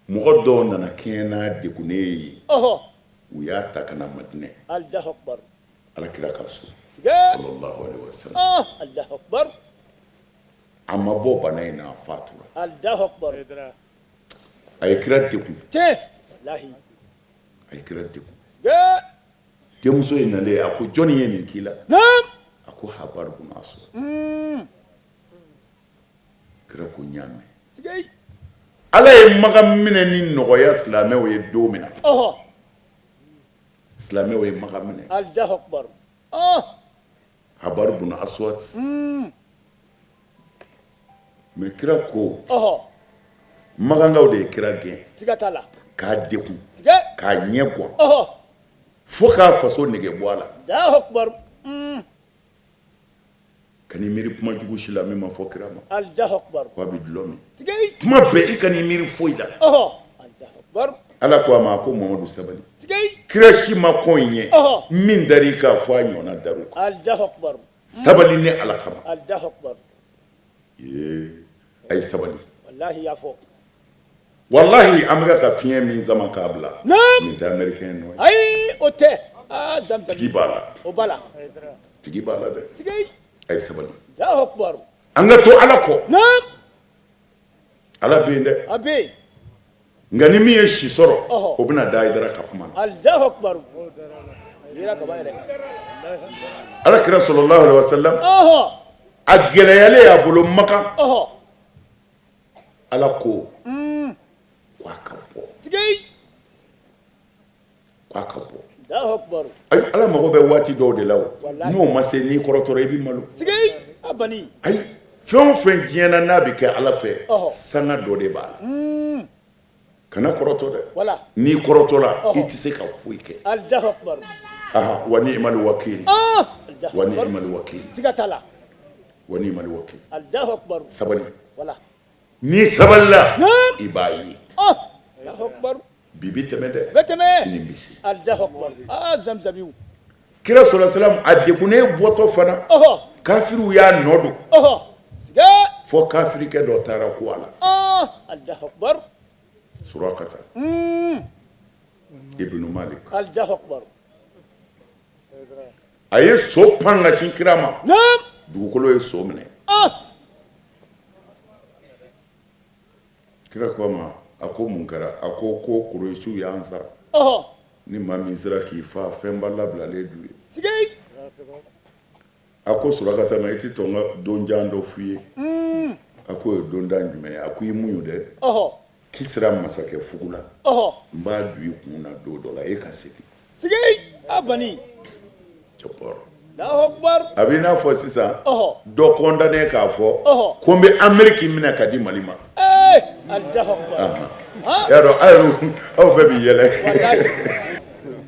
S4: Mɔgɔ dɔw nana kɛɲɛ n'a degunnen ye, u y'a ta ka na Madinɛ,
S5: Allahu akbar.
S4: Ala kira ka so, sallallahu alaihi wasallam.
S5: Allahu akbar.
S4: A ma bɔ bana in na, a fatura.
S5: Allahu akbar.
S4: A ye kira degun.
S5: Tiɲɛ. Wallahi.
S4: A ye kira degun. Denmuso in nalen, a ko jɔnni ye nin k'i la?
S5: Naam.
S4: A ko Habar bun Aswad. Kira ko n y'a mɛn.
S5: Sigei.
S4: Ala ye Makan minɛ ni nɔgɔya silamɛw ye don min na, silamɛw ye Makan minɛ,
S5: Allahu akbar.
S4: Habar bun Aswad, mais kira ko Makankaw de ye kira gɛn,
S5: Siga t'a la.
S4: k'a degun,
S5: Sigei.
S4: k'a ɲɛ gan, fo k'a faso nege bɔ a la.
S5: Allahu akbar.
S4: Kan'i miiri kuma jugu si la min ma fɔ kira ma.
S5: Allahu akbar.
S4: Ko a bɛ dulɔ min.
S5: Sigei.
S4: Kuma bɛɛ i kan'i miiri foyi la.
S5: Allahu akbar.
S4: Ala ko a ma, a ko Mamadu sabali.
S5: Sigei.
S4: Kira si ma kɔn in ɲɛ, min dar'i kan fo a ɲɔgɔnna dar'o kan.
S5: Allahu akbar.
S4: Sabali ni Ala kama.
S5: Allahu akbar.
S4: Ee, a ye sabali.
S5: Wallahi y'a fɔ.
S4: Walahi, an bɛ ka fiɲɛ min sama k'a bila,
S5: Naam.
S4: nin tɛ américain nɔ ye.
S5: Ayi, o tɛ. Ah, Zamzam.
S4: Tigi b'a la.
S5: O b'a la.
S4: Tigi b'a la dɛ.
S5: Sigei.
S4: A ye sabali.
S5: Allahu akbar.
S4: An ka to Ala kɔ.
S5: Naam.
S4: Ala bɛ yen dɛ.
S5: A bɛ yen.
S4: Nka ni min ye si sɔrɔ, o bɛna da Hayidara ka kuma na.
S5: Allahu akbar. Yira kaba yɛrɛ.
S4: Ala kira sallallahu alaihi wasallam, a gɛlɛyalen y'a bolo Makan, Ala ko k'a ka bɔ.
S5: Sigei.
S4: K'a ka bɔ.
S5: Allahu akbar.
S4: Ayi, Ala mago bɛ waati dɔw de la o.
S5: Wallahi.
S4: N'o ma se, n'i kɔrɔtɔra i b'i malo.
S5: Sigei. A bani.
S4: Ayi, fɛn o fɛn diɲɛ na n'a bɛ kɛ Ala fɛ, sanga dɔ de b'a la. Kana kɔrɔtɔ dɛ.
S5: Wala.
S4: N'i kɔrɔtɔla, i tɛ se ka foyi kɛ.
S5: Allahu akbar.
S4: Aha, wa ni'mal wakil.
S5: Allahu
S4: Wa
S5: akbar.
S4: ni'mal wakil.
S5: Siga t'a la.
S4: Wa ni'mal wakil.
S5: Allahu akbar.
S4: Sabali.
S5: Wala.
S4: N'i sabalila,
S5: Naam.
S4: i b'a ye.
S5: Allahu akbar.
S4: Bi bi tɛmɛ dɛ.
S5: Bɛ tɛmɛ.
S4: Sini bi se.
S5: Allahu akbar. Ah, Zamzamiyu.
S4: Kira sallallahu alaihi wasallam, a degunnen bɔtɔ fana, kafiriw y'a nɔ don.
S5: Sigei.
S4: Fo kafirikɛ dɔ taara ko a la.
S5: Allahu akbar.
S4: Surakata Ibnu Malik.
S5: Allahu akbar.
S4: A ye so pan ka sin kira ma.
S5: Naam.
S4: Dugukolo ye so minɛ. Kira ko a ma, a ko mun kɛra? A ko Kuresiw y'an sara. Ni maa min sera k'i fa, fɛnba labilalen d'u ye.
S5: Sigei.
S4: A ko Surakata ma, i tɛ tɔn ka donjan dɔ f'u ye. A ko o ye dondan jumɛn ye? A ko i muɲu dɛ. Kisira masakɛ fugu la, n b'a don i kun na don dɔ la, e ka segin.
S5: Sigei. A bani.
S4: Jabbar.
S5: Allahu akbar.
S4: A b'i n'a fɔ sisan, dɔ condamné k'a fɔ ko n bɛ Amérique minɛ ka di Mali ma.
S5: Eh, Allahu akbar.
S4: Y'a dɔn, aw yɛrɛw, aw bɛɛ b'i yɛlɛ.
S5: Wallahi.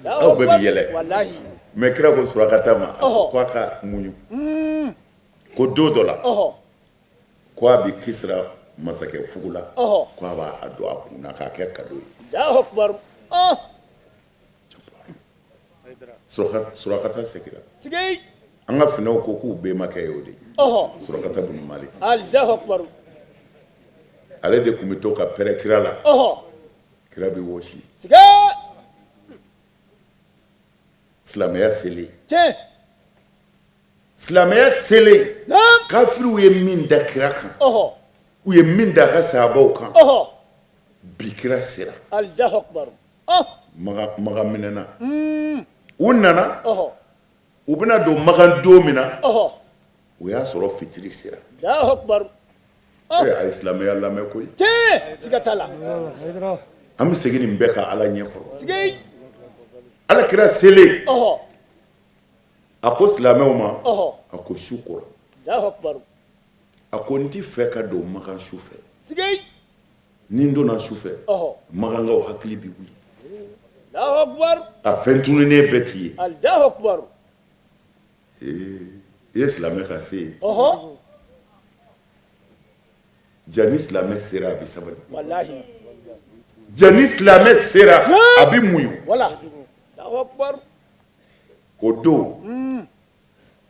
S4: Aw bɛɛ b'i yɛlɛ.
S5: Wallahi.
S4: Mais kira ko Surakata ma, a ko k'a ka muɲu. Ko don dɔ la, ko a bɛ Kisira masakɛ fugu la, ko a b'a don a kun na k'a kɛ cadeau ye.
S5: Allahu akbar.
S4: Surakata segira. An ka funɛw ko k'u bɛnbakɛ y'o de ye, Surakata bunu Malik. Ale de tun bɛ to ka pɛrɛn kira la, kira bɛ wɔsi. Silamɛya selen, silamɛya selen, kafiriw ye min da kira kan, u ye min da a ka sahabaw kan, bi kira sera. Makan minɛna, u nana, u bɛna don Makan don min na, o y'a sɔrɔ fitiri sera. A ye silamɛya lamɛn koyi.
S5: Siga t'a la.
S4: An bɛ segin nin bɛɛ kan Ala ɲɛ kɔrɔ. Ala kira selen, a ko silamɛw ma, a ko su kora. A ko n tɛ fɛ ka don Makan su fɛ. Ni n donna su fɛ, Makankaw hakili bɛ wuli. A fɛn tununnen bɛɛ t'i ye. I ye silamɛ ka se ye. Ja ni silamɛ sera a bɛ sabali. Ja ni silamɛ sera a bɛ muɲu. O don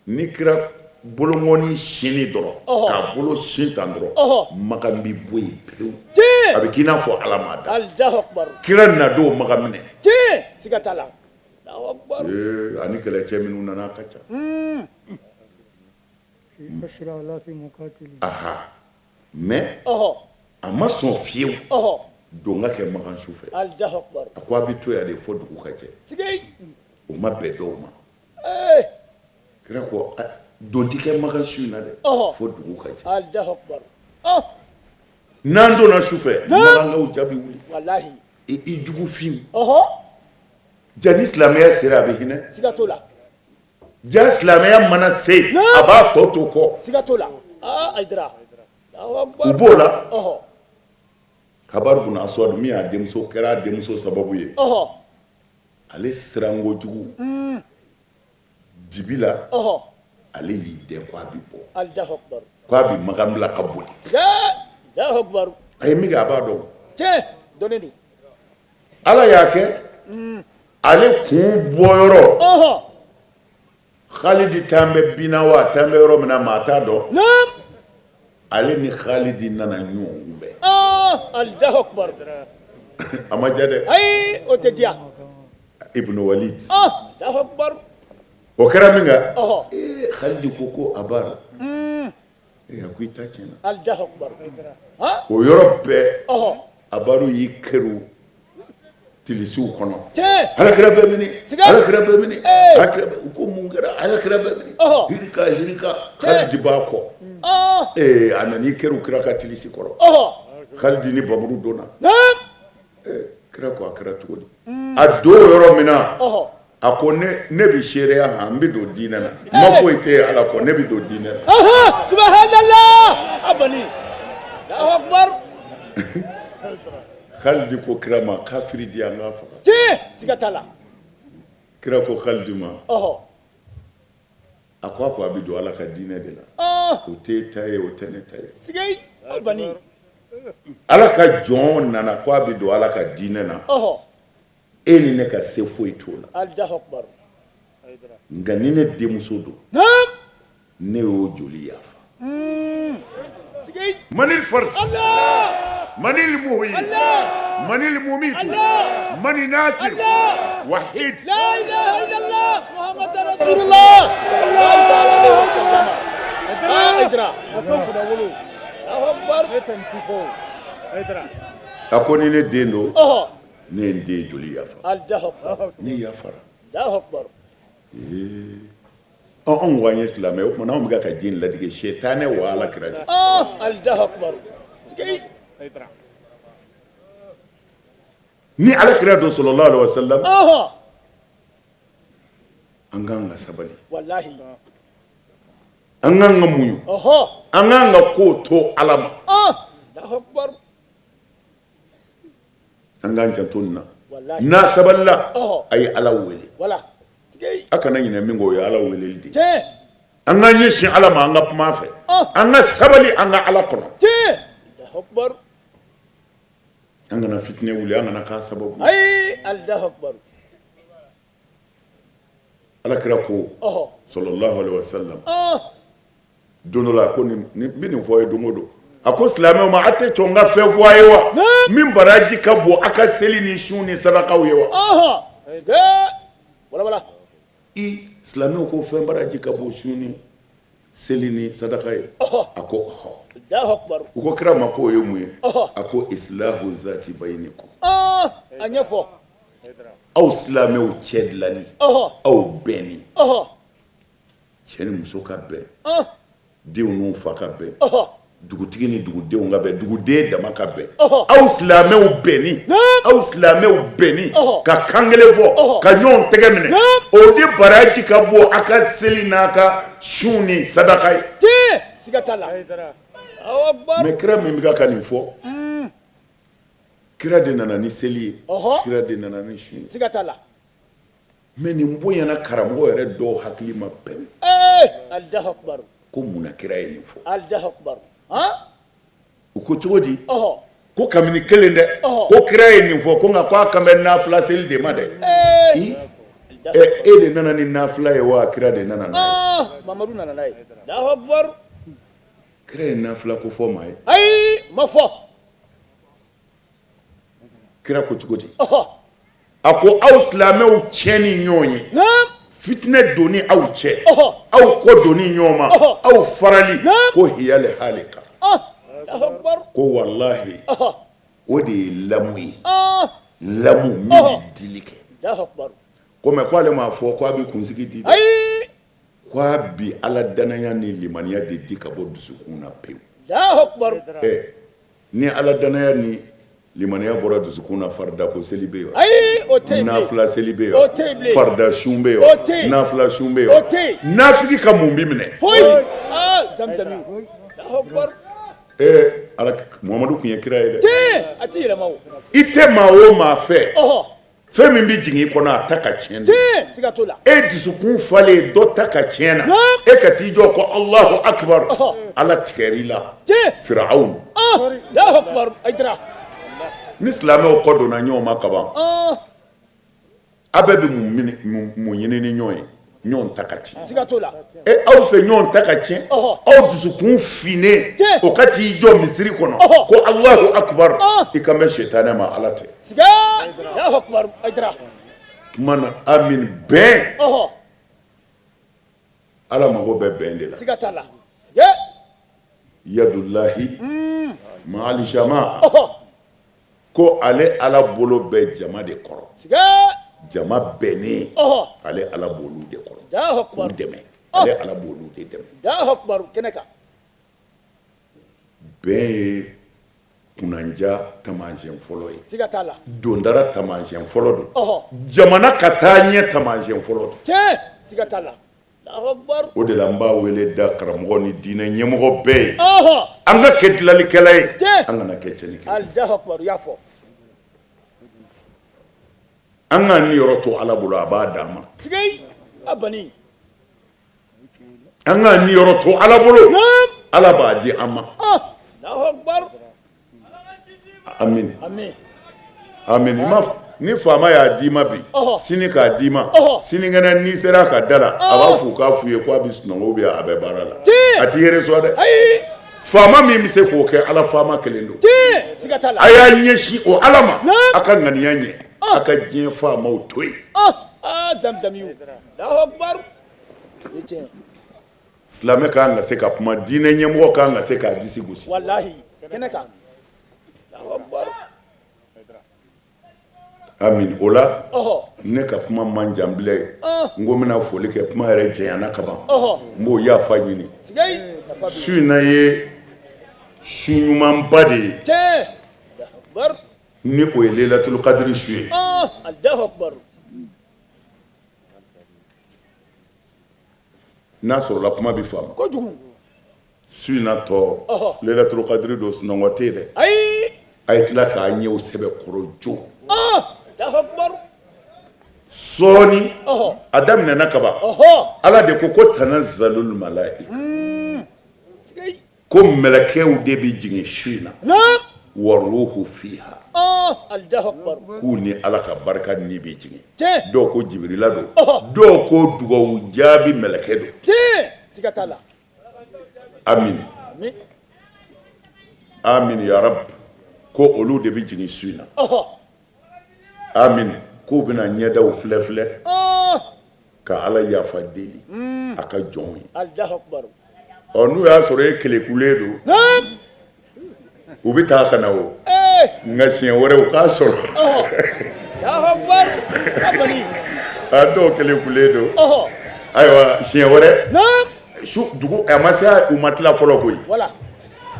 S4: ni kira bolonkɔni sinni dɔrɔn k'a bolo sin tan dɔrɔn, Makan bɛ bɔ yen pewu, a bɛ k'i n'a fɔ Ala m'a da. Kira na don Makan minɛ.
S5: Siga t'a la.
S4: Ani kɛlɛcɛ minnu nana a ka ca. Aha, mais a ma sɔn fiyewu don ka kɛ Makan su fɛ. A ko a bɛ to yan de fo dugu ka jɛ. O ma bɛn dɔw ma. Kira ko don tɛ kɛ Makan su in na dɛ, fo dugu ka jɛ. N'an donna su fɛ, Makankaw ja bɛ wuli. I jugu fin. Ja ni silamɛya sera a bɛ hinɛ.
S5: Siga t'o la.
S4: Ja silamɛya mana se, a b'a tɔ to kɔ.
S5: Siga t'o la. Ayidara.
S4: U b'o la. Habar bun Aswad min y'a denmuso kɛra a denmuso sababu ye. Ale siran kojugu. Dibi la. Ale y'i dɛn ko a bɛ bɔ. Ko a bɛ Makan bila ka boli. A ye min kɛ a b'a dɔn.
S5: Tiɲɛ dɔnnen don.
S4: Ala y'a kɛ ale kun bɔyɔrɔ Khalidi taa bɛ binna wa a taa bɛ yɔrɔ min na maa t'a dɔn. Ale ni Khalidi nana ɲɔgɔn kunbɛn.
S5: Alahu akibaru.
S4: A ma diya dɛ.
S5: Ayi, o tɛ diya.
S4: Ibn Walid.
S5: Alahu akibaru.
S4: O kɛra min kɛ, ee Khalidi ko ko Abara. Ee a ko i ta tiɲɛna.
S5: Alahu akibaru.
S4: O yɔrɔ bɛɛ, Abaru y'i kɛrun tilisiw kɔnɔ. Alakira bɛ mini? Alakira bɛ mini? U ko mun kɛra? Alakira bɛ mini? Hirika hirika, Khalidi b'a kɔ. Ee a nan'i kɛrun kira ka tilisi kɔrɔ. Khalidi ni bamuru donna. Kira ko a kɛra cogo di? A don yɔrɔ min na, a ko ne bɛ seereya han, n bɛ don diinɛ na. N ma foyi tɛ Ala kɔ, ne bɛ don diinɛ na.
S5: Subhanallah. A bani. Allahu akbar.
S4: Khalidi ko kira ma kafiri di an k'a faga.
S5: Tiɲɛ, siga t'a la.
S4: Kira ko Khalidi ma. A ko a ko a bɛ don Ala ka diinɛ de la. O t'e ta ye, o tɛ ne ta ye.
S5: Siga a bani.
S4: Ala ka jɔn nana ko a bɛ don Ala ka diinɛ na. E ni ne ka se foyi t'o la.
S5: Allahu akbar.
S4: Nka ni ne denmuso don, ne y'o joli yafa. Manil fard, manil muhyi, manil mumitu, mani nasir, wahid.
S5: La ilaha illallah Muhammad Rasulullah. Sallallahu alaihi wasallam. Aidra. Allahu akbar.
S4: A ko ni ne den don, ne ye n den joli yafa.
S5: Allahu akbar.
S4: Ne yafara.
S5: Allahu akbar.
S4: Anw ko an ye silamɛ, o tuma anw bɛ ka diinɛ ladege sitanɛ wa Ala kira de.
S5: Allahu akbar.
S4: Ni Ala kira don sallallahu alaihi wasallam, an kan ka sabali.
S5: Wallahi.
S4: An kan ka muɲu. An kan ka ko to Ala ma.
S5: Allahu akbar.
S4: An k'an janto nin na. N'a sabalila, a ye Ala wele.
S5: Wala.
S4: A kana ɲinɛ min kɔ, o ye Ala weleli de ye. An k'an ɲɛsin Ala ma, an ka kuma a fɛ. An ka sabali, an ka Ala kɔnɔ.
S5: Allahu akbar.
S4: An kana fitinɛ wuli, an kana k'a sababu.
S5: Ayi, Allahu akbar.
S4: Alakira ko sallallahu alaihi wasallam don dɔ la ko nin n bɛ nin fɔ aw ye don o don a ko silamɛw ma a tɛ jɔ n ka fɛn fɔ a ye wa min baraji ka bon a ka seli ni sun ni sarakaw ye wa i silamɛw ko fɛn baraji ka bon sun ni seli ni sadaka ye a ko ɔhɔ u ko kira ma k'o ye mun ye a ko islahu zati bayinikum
S5: a ɲɛfɔ
S4: aw silamɛw cɛ dilanni aw bɛnni cɛ ni muso ka bɛn denw n'u fa ka bɛn dugutigi ni dugudenw ka bɛn duguden dama ka bɛn aw silamɛw bɛnni aw silamɛw bɛnni ka kan kelen fɔ ka ɲɔgɔn tɛgɛ minɛ o de baraji ka bon a ka seli n'a ka sun ni sadaka ye mais kira min bɛ ka nin fɔ kira de nana ni seli ye kira de nana ni sun ye mais nin bonyana karamɔgɔ yɛrɛ dɔw hakili ma pewu ko mun na kira ye nin fɔ u ko cogo di ko kabini kelen dɛ ko kira ye nin fɔ ko nka ko a kan bɛ nafila seli de ma dɛ e de nana ni nafila ye wa kira de nana n'a
S5: ye Mamadu nana n'a ye
S4: kira ye nafila ko fɔ maa ye
S5: ayi ma fɔ
S4: kira ko cogo di a ko aw silamɛw cɛ ni ɲɔgɔn ye fitinɛ donni aw cɛ aw kɔ donni ɲɔgɔn ma aw farali ko hiyal halika ko walahi o de ye lamu ye lamu min bɛ dili kɛ ko mais ko ale m'a fɔ ko a bɛ kunsigi di dɛ ko a bi ala danaya ni limaniya de di ka bɔ dusukun na pewu ni ala danaya ni limaniya bɔra dusukun na farida ko seli bɛ yen
S5: ayi o tɛ yen
S4: nafila seli bɛ yen o tɛ yen farida sun bɛ yen o tɛ yen nafila sun bɛ yen
S5: o tɛ yen
S4: nafigi ka mun b'i minɛ
S5: foyi aa zamzami
S4: ee ala Muhamadu tun ye kira ye dɛ
S5: tiɲɛ a tɛ yɛlɛma o
S4: i tɛ maa o maa fɛ fɛn min bɛ jigin i kɔnɔ a ta ka tiɲɛ
S5: de siga t'o la
S4: e dusukun falen dɔ ta ka tiɲɛ na e ka t'i jɔ ko Alahu akibaru ala tigɛr'i la Firawuna ni silamɛw kɔ donna ɲɔgɔn ma kaban a bɛɛ bɛ mun ɲini ni ɲɔgɔn ye ɲɔgɔn ta ka tiɲɛ
S5: siga t'o la
S4: e aw fɛ ɲɔgɔn ta ka tiɲɛ aw dusukun finnen o ka t'i jɔ misiri kɔnɔ ko Alahu akibaru i kan bɛ sitanɛ ma ala tɛ tuma na amin bɛn ala mago bɛ bɛn de la
S5: siga t'a la
S4: yadulahi maal jamaa ko ale ala bolo bɛ jama de kɔrɔ jama bɛnnen ale ala b'olu de kɔrɔ k'u dɛmɛ ale ala b'olu de dɛmɛ
S5: kɛnɛ kan
S4: bɛn ye kunnandiya taamasiyɛn fɔlɔ ye
S5: siga t'a la
S4: dondara taamasiyɛn fɔlɔ don jamana ka taa ɲɛ taamasiyɛn fɔlɔ don
S5: siga t'a la
S4: o de la n b'a wele da karamɔgɔ ni diinɛ ɲɛmɔgɔ bɛɛ ye an ka kɛ dilanlikɛla ye an kana kɛ
S5: tiɲɛnikɛla
S4: ye an k'an niyɔrɔ to ala bolo a b'a d'an ma an k'an niyɔrɔ to ala bolo ala b'a di an ma amin amin ni faama y'a d'i ma bi sini k'a d'i ma sinikɛnɛ n'i sera a ka da la a b'a fɔ k'a f'u ye k'a bɛ sunɔgɔ ou bien a bɛ baara la a t'i reçoit dɛ faama min bɛ se k'o kɛ ala faama kelen don a y'a ɲɛsin o ala ma a ka ŋaniya ɲɛ a ka diɲɛ faamaw to yen silamɛ ka kan ka se ka kuma diinɛ ɲɛmɔgɔ ka kan ka se k'a disi gosi amin o la ne ka kuma man jan bilen n ko n bɛna foli kɛ kuma yɛrɛ janyana kaban n b'o yafa ɲini su in na ye su ɲumanba de ye ni o ye lelatul kadiri su ye n'a sɔrɔla kuma bɛ faamu
S5: kojugu
S4: su in na tɔ lelatul kadiri don sunɔgɔ tɛ yen dɛ
S5: ayi
S4: a ye tila k'a ɲɛw sɛbɛkɔrɔ jo sɔɔni a daminɛna kaban ala de ko ko tanazzalul malaika ko mɛlɛkɛw de bɛ jigin su in na. Wa ruhu fiha.
S5: Allahu akbar.
S4: K'u ni Ala ka barika ni bɛ jigin.
S5: Tiɲɛ.
S4: Dɔw ko Jibirila don. Dɔw ko dugawu jaabi mɛlɛkɛ don.
S5: Tiɲɛ. Siga t'a la.
S4: Amin.
S5: Amin.
S4: Amin ya rab. Ko olu de bɛ jigin su in na. Amin. K'u bɛna ɲɛdaw filɛ filɛ. Ka Ala yafa deli. A ka jɔnw ye.
S5: Allahu akbar.
S4: Ɔ n'u y'a sɔrɔ e kelekulen don.
S5: Naam.
S4: U bɛ taa ka na o. Nka siɲɛ wɛrɛ u k'a sɔrɔ.
S5: Allahu akbar. Abani.
S4: A dɔw kelekulen don. Ayiwa siɲɛ wɛrɛ.
S5: Naam.
S4: Su dugu a ma se u ma tila fɔlɔ koyi.
S5: Voilà.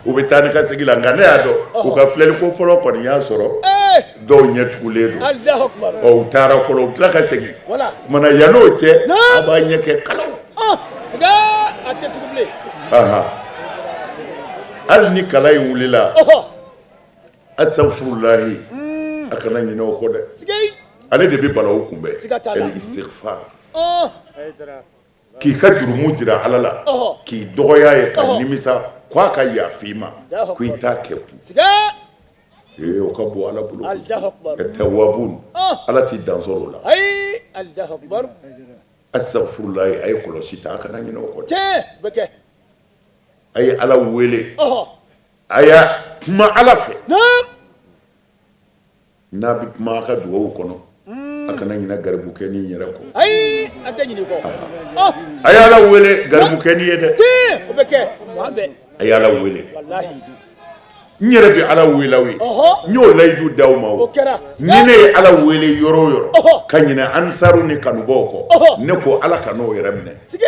S4: U bɛ taa ni ka segin la nka ne y'a dɔn u ka filɛliko fɔlɔ kɔni y'a sɔrɔ. Dɔw ɲɛ tugulen don.
S5: Allahu akbar.
S4: Ɔ u taara fɔlɔ u tila ka segin.
S5: Voilà.
S4: Kumana yann'o cɛ. A b'a ɲɛ kɛ kalaw.
S5: Siga a tɛ tugu bilen.
S4: Hali ni kala in wulila. Asafurulahi a kana ɲinɛ o kɔ dɛ. Ale de bɛ balawu kunbɛn. El istighfar. K'i ka jurumu jira Ala la. K'i dɔgɔya ye ka nimisa k'a ka yafa i ma ko i t'a kɛ kun. Ee o ka bon Ala bolo. Tawabun Ala t'i dan sɔrɔ o la.
S5: Ayi Allahu akbar.
S4: Asafurulahi a ye kɔlɔsi ta a kana ɲinɛ o kɔ dɛ.
S5: Tiɲɛ bɛ kɛ.
S4: A ye Ala wele. A y'a kuma Ala fɛ. N'a bɛ kuma a ka dugawu kɔnɔ. A kana ɲinɛ garibukɛnin yɛrɛ kɔ.
S5: Ayi a tɛ ɲinɛ kɔ.
S4: A ye Ala wele garibukɛnin ye dɛ.
S5: Tiɲɛ o bɛ kɛ. Fan bɛɛ.
S4: A ye Ala wele.
S5: Walahi.
S4: N yɛrɛ bɛ Ala wele aw ye. N y'o layidu d'aw ma o.
S5: O kɛra.
S4: Ni ne ye Ala wele yɔrɔ o yɔrɔ. Ka ɲinɛ ansaru ni kanubaw kɔ. Ne ko Ala ka n'o yɛrɛ minɛ.
S5: Sigi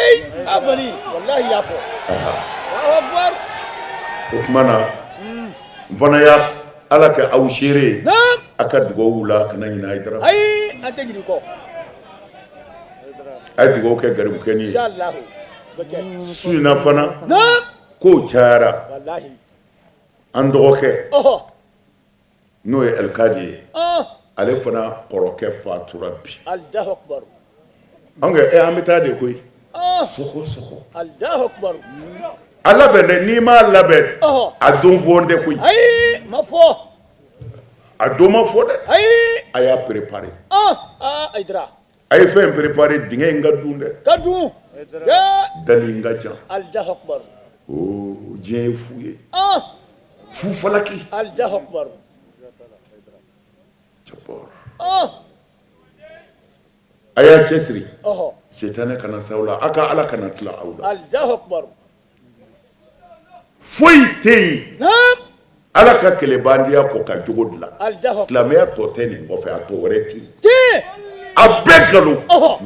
S5: abani walahi y'a fɔ. Allahu akbar.
S4: O tuma na n fana y'a Ala kɛ aw seere ye. A ka dugawu la a kana ɲinɛ Hayidara.
S5: Ayi an tɛ ɲinɛ kɔ.
S4: A ye dugawu kɛ garibukɛnin ye.
S5: Inshallah. O bɛ kɛ.
S4: Su in na fana. Kow cayara.
S5: Walahi.
S4: An dɔgɔkɛ. N'o ye Alikadi ye. Ale fana kɔrɔkɛ fatura bi.
S5: Allahu akbar.
S4: An kɛ an bɛ taa de koyi. Sɔgɔ sɔgɔ.
S5: Allahu akbar.
S4: A labɛn dɛ n'i m'a labɛn. A don fɔ n tɛ koyi.
S5: Ayi ma fɔ.
S4: A don ma fɔ dɛ.
S5: Ayi.
S4: A y'a préparé.
S5: Hayidara.
S4: A ye fɛn préparé dingɛ in ka dun dɛ.
S5: Ka dun.
S4: Dali in ka jan.
S5: Allahu akbar.
S4: Oo diɲɛ ye fu ye. Fu falaki.
S5: Allahu akbar.
S4: Jabbar. A y'a cɛsiri. Sitanɛ kana s'aw la a ka Ala kana tila aw la.
S5: Allahu akbar.
S4: Foyi tɛ yen. Ala ka kɛlɛbandiya kɔ ka jogo dilan. Silamɛya tɔ tɛ nin kɔfɛ a tɔ wɛrɛ tɛ yen. A bɛɛ nkalon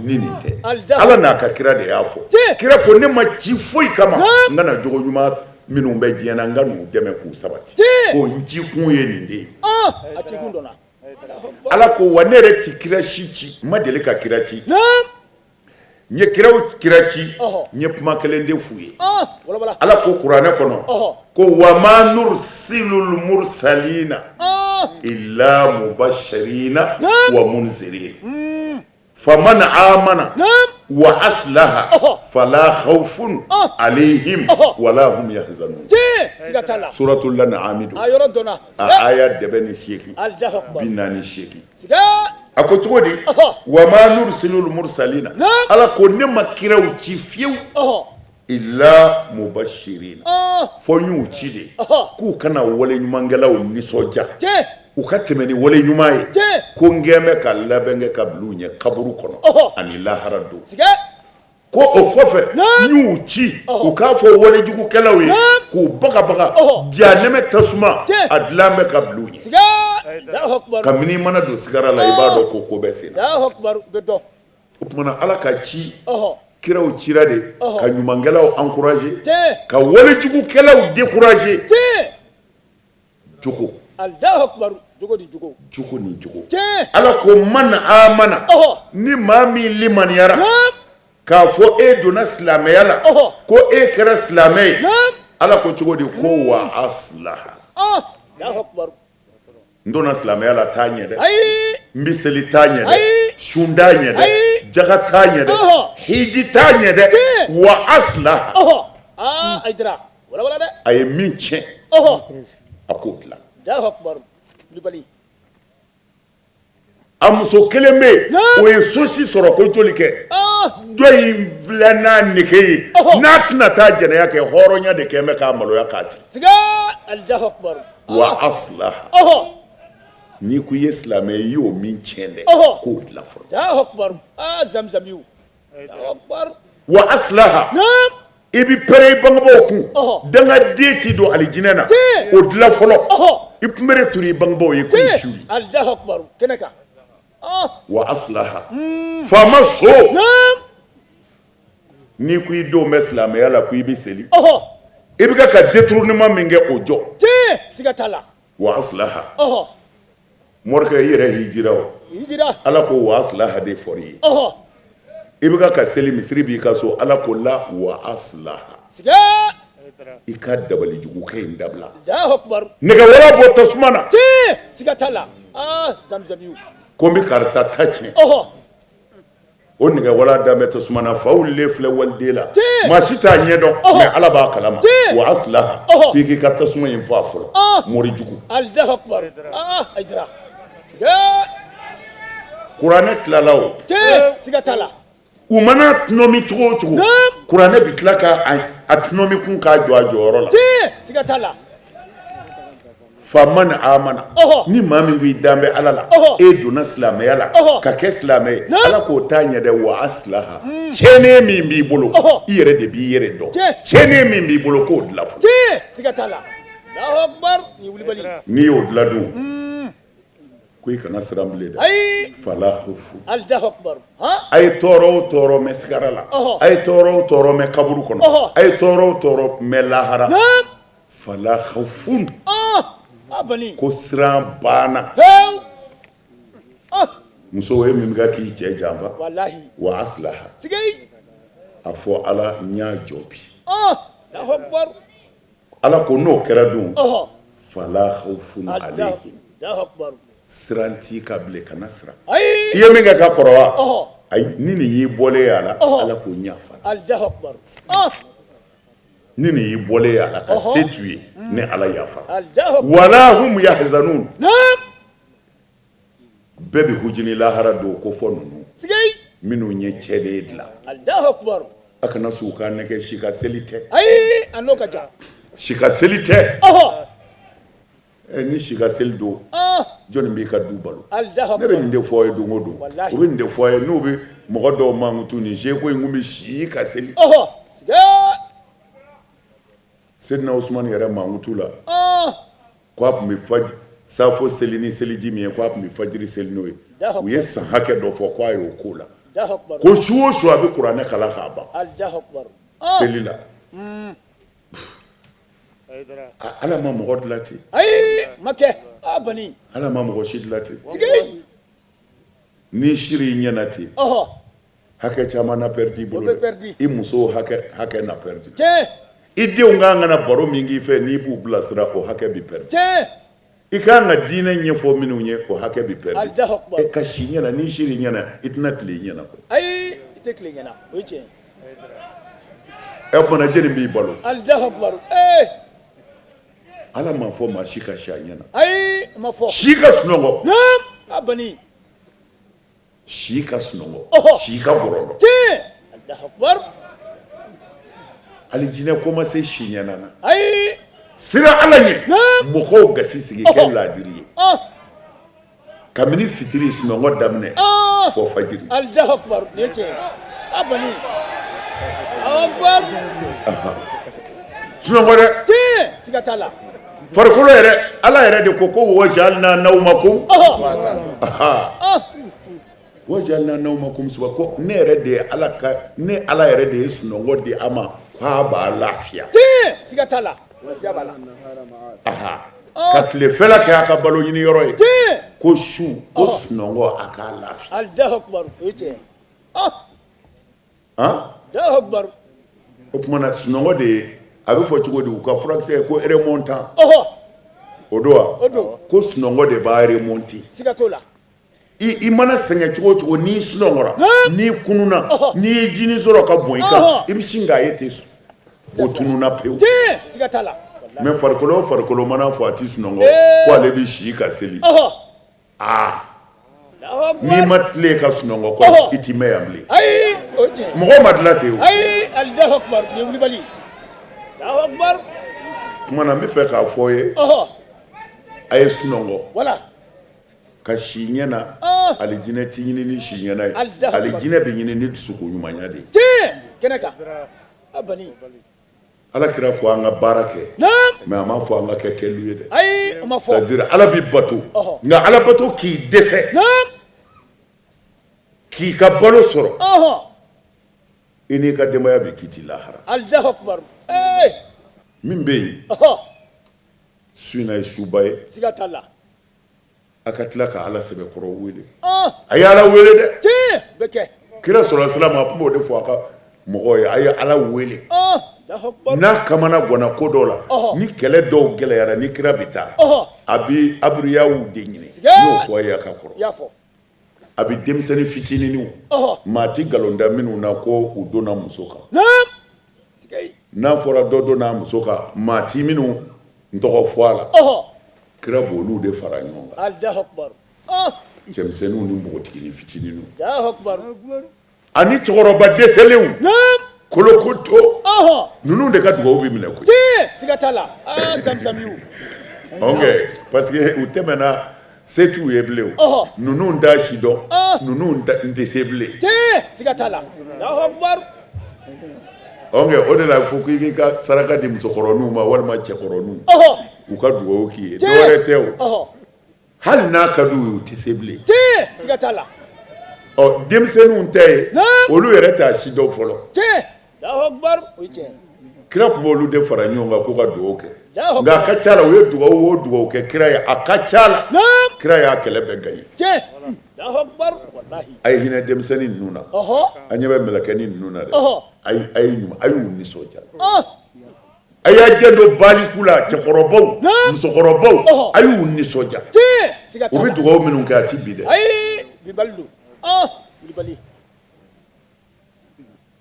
S4: ni nin tɛ. Ala n'a ka kira de y'a fɔ. Kira ko ne ma ci foyi kama n ka na jogo ɲuman minnu bɛ diɲɛ na n ka n'u dɛmɛ k'u sabati. Ko n ci kun ye nin de ye.
S5: A ci kun dɔnna.
S4: Ala ko wa ne yɛrɛ ti kira si ci n ma deli ka kira ci. N ye kiraw kira ci n ye kuma kelen de f'u ye. Ala ko kuranɛ kɔnɔ ko wa ma nursilul mursalina illa mubashirina wa munzirin faman amana wa aslaha fala khawfun alayhim wala hum yahzanun. Suratul an'am don.
S5: A yɔrɔ dɔnna.
S4: A aya dɛbɛ ni seegin.
S5: Allahu akbar.
S4: 48. A ko cogo di? Wa ma nursilul mursalina. Ala ko ne ma kiraw ci fiyewu. Illa mubashirina. Fo n y'u ci de. K'u kana wale ɲumankɛlaw nisɔndiya. U ka tɛmɛ ni wale ɲuman ye. Ko n kɛn bɛ ka labɛn kɛ ka bila u ɲɛ kaburu kɔnɔ. Ani lahara don. Ko o kɔfɛ n y'u ci u k'a fɔ walejugukɛlaw ye k'u bagabaga jahanɛmɛ tasuma a dilan bɛ ka bila u ɲɛ. Kabini i mana don sigara la i b'a dɔn ko bɛ sen na. O tuma Ala ka ci kiraw cira de ka ɲumankɛlaw encourager ka walejugukɛlaw décourager. Jogo. Jogo ni jogo. Ala ko man amana ni maa min limaniyara k'a fɔ e donna silamɛya la ko e kɛra silamɛ ye Ala ko cogo di ko wa aslaha. N donna silamɛya la t'a ɲɛ dɛ. N bɛ seli t'a ɲɛ dɛ. Sun t'a ɲɛ dɛ. Jaga t'a ɲɛ dɛ. Hiji t'a ɲɛ dɛ. Wa aslaha. A ye min tiɲɛ a k'o dilan.
S5: Allahu akbar Kulibali.
S4: A muso kelen bɛ yen o ye sosi sɔrɔ ko joli kɛ dɔ in filɛ n'a nege ye n'a tɛna taa jɛnɛya kɛ hɔrɔnya de kɛ bɛ k'a maloya k'a sigi wa aslaha n'i ko i ye silamɛ i y'o min tiɲɛ dɛ k'o dilan fɔlɔ wa aslaha i bɛ pɛrɛn i bangebaaw kun dangaden tɛ don alijinɛ na o dilan fɔlɔ i kunbere turu i bangebaaw ye k'u su ye wa aslaha faama so n'i ko i denw bɛ silamɛya la ko i bɛ seli i bɛ ka détournement min kɛ o jɔ wa aslaha morikɛ i yɛrɛ hijira o ala ko wa aslaha de fɔra i ye i bɛ ka seli misiri b'i ka so ala ko la wa aslaha i ka dabalijugukɛ in dabila nɛgɛwala bɔ tasuma na ko n bɛ karisa ta tiɲɛ o nɛgɛwala da bɛ tasuma na fa wulilen filɛ waliden la maa si t'a ɲɛ dɔn mais ala b'a kalama wa aslaha k'i k'i ka tasuma in faa fɔlɔ morijugu kuranɛ tilala o u mana tɔnɔmi cogo o cogo kuranɛ bɛ tila ka a tɔnɔmi kun k'a jɔ a jɔyɔrɔ la faman amana ni maa min ko i dan bɛ ala la e donna silamɛya la ka kɛ silamɛ ye ala k'o t'a ɲɛ dɛ wa aslaha tiɲɛnen min b'i bolo i yɛrɛ de b'i yɛrɛ dɔn tiɲɛnen min b'i bolo k'o dilan fɔlɔ n'i y'o dilan dun ko i kana siran bilen dɛ fala khawfu a ye tɔɔrɔ o tɔɔrɔ mɛn sigara la a ye tɔɔrɔ o tɔɔrɔ mɛn kaburu kɔnɔ a ye tɔɔrɔ o tɔɔrɔ mɛn lahara fala khawfun ko siran banna muso ye min bɛ k'i cɛ janfa wa aslaha a fɔ ala n y'a jɔ bi ala ko n'o kɛra dun fala khawfun alayhim siran t'i kan bilen kana siran i ye min kɛ ka kɔrɔ wa ayi ni nin y'i bɔlen ye a la ala ko n yafara ni nin y'i bɔlen ye a la ka se t'u ye ne ala yafara wala hum yahzanun bɛɛ bɛ hujini lahara don ko fɔ ninnu minnu ye cɛden dilan a kana su ka nɛgɛ si ka seli tɛ si ka seli tɛ ni si ka seli don jɔnni b'i ka du balo ne bɛ nin de fɔ ye don o don u bɛ nin de fɔ ye n'u bɛ mɔgɔ dɔw mankutu nin seko in kun bɛ si ka seli Seydina Usumani yɛrɛ mankutu la k'a tun bɛ safo seli ni seliji min ye k'a tun bɛ fajiri seli n'o ye u ye san hakɛ dɔ fɔ k'a y'o ko la ko su o su a bɛ kuranɛ kalan k'a ban seli la ala ma mɔgɔ dilan ten ala ma mɔgɔ si dilan ten n'i sira i ɲɛ na ten hakɛ caman na pɛridi i bolo i muso hakɛ na pɛridi i denw ka kan ka na baro min k'i fɛ n'i b'u bilasira o hakɛ bɛ pɛridi i ka kan ka diinɛ ɲɛfɔ minnu ye o hakɛ bɛ pɛridi e ka si ɲɛ na n'i sira i ɲɛ na i tɛna tilen i ɲɛ na koyi
S5: ayi i tɛ tilen ɲɛ na o ye tiɲɛ ye
S4: ɛ tuma na jɛni b'i balo ala m'a fɔ maa si ka si a ɲɛ na
S5: ayi a ma fɔ
S4: si ka sunɔgɔ
S5: a bani
S4: si ka sunɔgɔ si ka bɔrɔndɔ alijinɛ ko ma se si ɲɛna na
S5: ayi
S4: siran ala ɲɛ mɔgɔw gasi sigi kɛ laadiri ye kabini fitiri sunɔgɔ daminɛ fɔ fajiri sunɔgɔ dɛ
S5: siga t'a la
S4: farikolo yɛrɛ ala yɛrɛ de ko ko wajalna nawmakum wajalna nawmakum suba ko ne yɛrɛ de ye ala ka ne ala yɛrɛ de ye sunɔgɔ di a ma k'a b'a lafiya
S5: siga t'a la
S4: ka tilefɛla kɛ a ka balo ɲini yɔrɔ ye ko su ko sunɔgɔ a k'a lafiya o tuma na sunɔgɔ de ye a bɛ fɔ cogo di u ka furakisɛ ko remontant o don wa ko sunɔgɔ de b'a remonter
S5: siga t'o la
S4: i mana sɛgɛn cogo o cogo n'i sunɔgɔra n'i kununa n'i ye jinin sɔrɔ ka bɔn i kan i bɛ sin k'a ye ten o tununna pewu
S5: siga t'a la
S4: Mais farikolo o farikolo mana fɔ a tɛ sunɔgɔ ko ale bɛ si ka seli. Aa, n'i ma tilen ka sunɔgɔ kɔ, i t'i mɛn yan bilen.
S5: Ayi, o tiɲɛ.
S4: Mɔgɔ ma dilan ten o.
S5: Ayi, Alahu akibaru, nin ye wulibali. Alahu akibaru.
S4: Tuma na n bɛ fɛ k'a fɔ ye, a ye sunɔgɔ.
S5: Voilà.
S4: Ka si ɲɛ na, alijinɛ tɛ ɲini ni si ɲɛna ye, alijinɛ bɛ ɲini ni dusukun ɲumanya de ye.
S5: Tiɲɛ, kɛnɛ kan. A bani.
S4: Ala kira ko an ka baara kɛ, mais a m'a fɔ an ka kɛ kɛlu ye dɛ.
S5: Ayi, o ma fɔ.
S4: C'est à dire Ala b'i bato, nka Ala bato k'i dɛsɛ, k'i ka balo sɔrɔ, i n'i ka denbaya bɛ kiti lahara.
S5: Alahu akibaru. Ee!
S4: Min bɛ yen, su in na ye suba ye.
S5: Siga t'a la.
S4: A ka tila ka Ala sɛbɛkɔrɔ wele. A ye Ala wele dɛ.
S5: Tiɲɛ, bɛ kɛ.
S4: Kira sɔrɔla silamɛ a tun b'o de fɔ a ka mɔgɔw ye, a ye Ala wele. N'a kamana ganna ko dɔw la, ni kɛlɛ dɔw gɛlɛyara, ni kira bɛ taa, a bɛ abiriyaw de ɲini. N y'o fɔ a ye a ka kɔrɔ. A bɛ denmisɛnnin fitininw, maa tɛ nkalon da minnu na ko u donna muso kan. N'a fɔra dɔ donna muso kan, maa tɛ minnu tɔgɔ fɔ a la. Kira b'olu de fara ɲɔgɔn kan.
S5: Alahu akibaru.
S4: Cɛmisɛnninw ni npogotiginin fitininw.
S5: Alahu akibaru.
S4: Ani cɛkɔrɔba dɛsɛlenw. Kolokoto. Ninnu de ka dugawu bɛ minɛ koyi.
S5: Tiɲɛ, siga t'a la. Aa, zamzamiw.
S4: Ok, parce que u tɛmɛna se t'u ye bilen o. Ninnu t'a si dɔn, ninnu tɛ se bilen.
S5: Tiɲɛ, siga t'a la. Alahu akibaru.
S4: Ok, o de la fo k'i k'i ka saraka di musokɔrɔninw ma walima cɛkɔrɔninw. U ka dugawu k'i ye. Dɔwɛrɛ tɛ o. Hali n'a ka d'u ye, u tɛ se bilen.
S5: Tiɲɛ, siga t'a la.
S4: Ɔ, denmisɛnninw tɛ yen, olu yɛrɛ t'a si dɔn fɔlɔ.
S5: Tiɲɛ, Alahu akibaru, o ye tiɲɛ.
S4: Kira tun b'olu de fara ɲɔgɔn kan k'u ka dugawu kɛ. Nka a ka ca la, u ye dugawu o dugawu kɛ kira ye, a ka ca la, kira y'a kɛlɛ bɛɛ gagné.
S5: Tiɲɛ, Alahu akibaru, walahi.
S4: A ye hinɛ denmisɛnnin ninnu na. An ɲɛ bɛ mɛlɛkɛnin ninnu na dɛ. A ye ɲuman, a y'u nisɔndiya. A y'a janto baliku la, cɛkɔrɔbaw, musokɔrɔbaw, a y'u nisɔndiya. U bɛ dugawu minnu kɛ, a tɛ bi dɛ.
S5: Ayi, bibali don. Wulibali.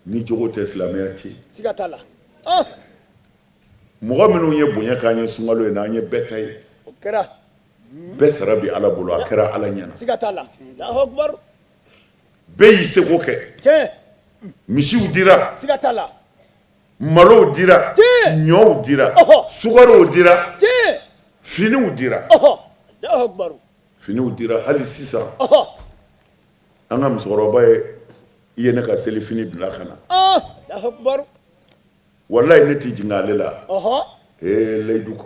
S4: Ni jogo tɛ, silamɛya tɛ yen.
S5: Siga t'a la.
S4: Mɔgɔ minnu ye bonya k'an ye sunkalo in na, an ye bɛɛ ta ye.
S5: O kɛra.
S4: Bɛɛ sara bi Ala bolo, a kɛra Ala ɲɛna.
S5: Siga t'a la. Alahu akibaru.
S4: Bɛɛ y'i seko kɛ.
S5: Tiɲɛ.
S4: Misiw dira.
S5: Siga t'a la.
S4: Malow dira.
S5: Tiɲɛ.
S4: Ɲɔw dira. Sukarow dira.
S5: Tiɲɛ.
S4: Finiw dira.
S5: Alahu akibaru.
S4: Finiw dira hali sisan. An ka musokɔrɔba ye i ye ne ka selifini bila ka na.
S5: Alahu akibaru.
S4: Walayi ne tɛ jigin ale la. Ee,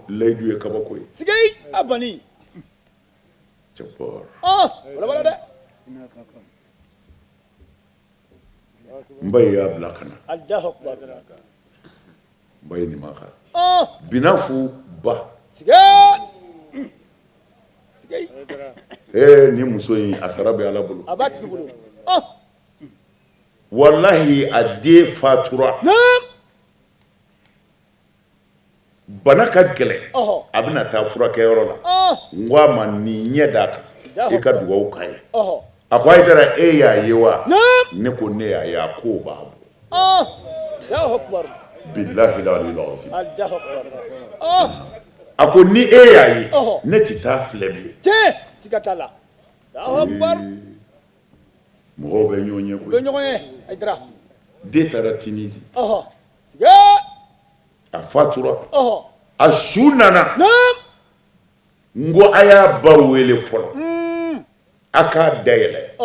S4: layidu ye kabako ye.
S5: Sigayi, a bani.
S4: Cɛbɔ.
S5: Wala wala dɛ.
S4: N ba y'a bila ka na.
S5: Alahu akibaru.
S4: N ba ye nin ma kan. Binafu ba.
S5: Sigayi. Sigayi.
S4: Ee, nin muso in a sara bɛ Ala bolo.
S5: A b'a tigi bolo.
S4: Walahi a den fatura. Bana ka gɛlɛn. A bɛna taa furakɛyɔrɔ la. N ko a ma nin ɲɛ d'a kan. I ka dugawu k'a ye. A ko Hayidara e y'a ye wa? Ne ko ne y'a ye, a k'o b'a bɔ.
S5: Alahu akibaru.
S4: Bilahi aliyul azim.
S5: Alahu akibaru.
S4: A ko ni e y'a ye, ne tɛ taa filɛ bilen.
S5: Tiɲɛ, siga t'a la. Alahu akibaru.
S4: Mɔgɔw bɛ ɲɔgɔn ye koyi.
S5: U bɛ ɲɔgɔn ye, Hayidara.
S4: Den taara Tunisie.
S5: Siga.
S4: A fatura. A su nana. N ko a y'a ba wele fɔlɔ. A k'a dayɛlɛ.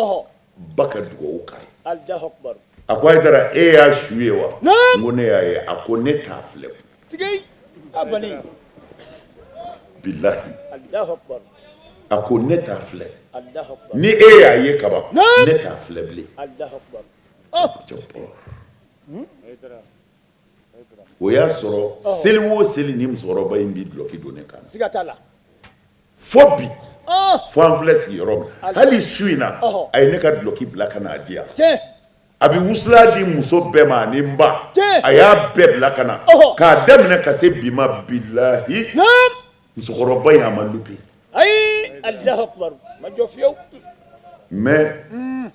S4: Ba ka dugawu k'a ye.
S5: Alahu akibaru.
S4: A ko Hayidara e y'a su ye wa? N ko ne y'a ye. A ko ne t'a filɛ.
S5: Sigayi, a bani.
S4: Bilahi.
S5: Alahu akibaru.
S4: A ko ne t'a filɛ.
S5: Alahu akibaru.
S4: Ni e y'a ye kaban, ne t'a filɛ bilen.
S5: Alahu akibaru.
S4: O y'a sɔrɔ seli o seli ni musokɔrɔba in bɛ dulɔki don ne kan.
S5: Siga t'a la.
S4: Fo bi. Fo an filɛ sigiyɔrɔ min. Hali su in na, a ye ne ka dulɔki bila ka n'a di yan. A bɛ wusula di muso bɛɛ ma ani n ba. A y'a bɛɛ bila ka na. K'a daminɛ ka se bi ma, bilahi. Musokɔrɔba in a ma lupe.
S5: Ayi, Alahu akibaru. Ma jɔ fiyewu.
S4: Mais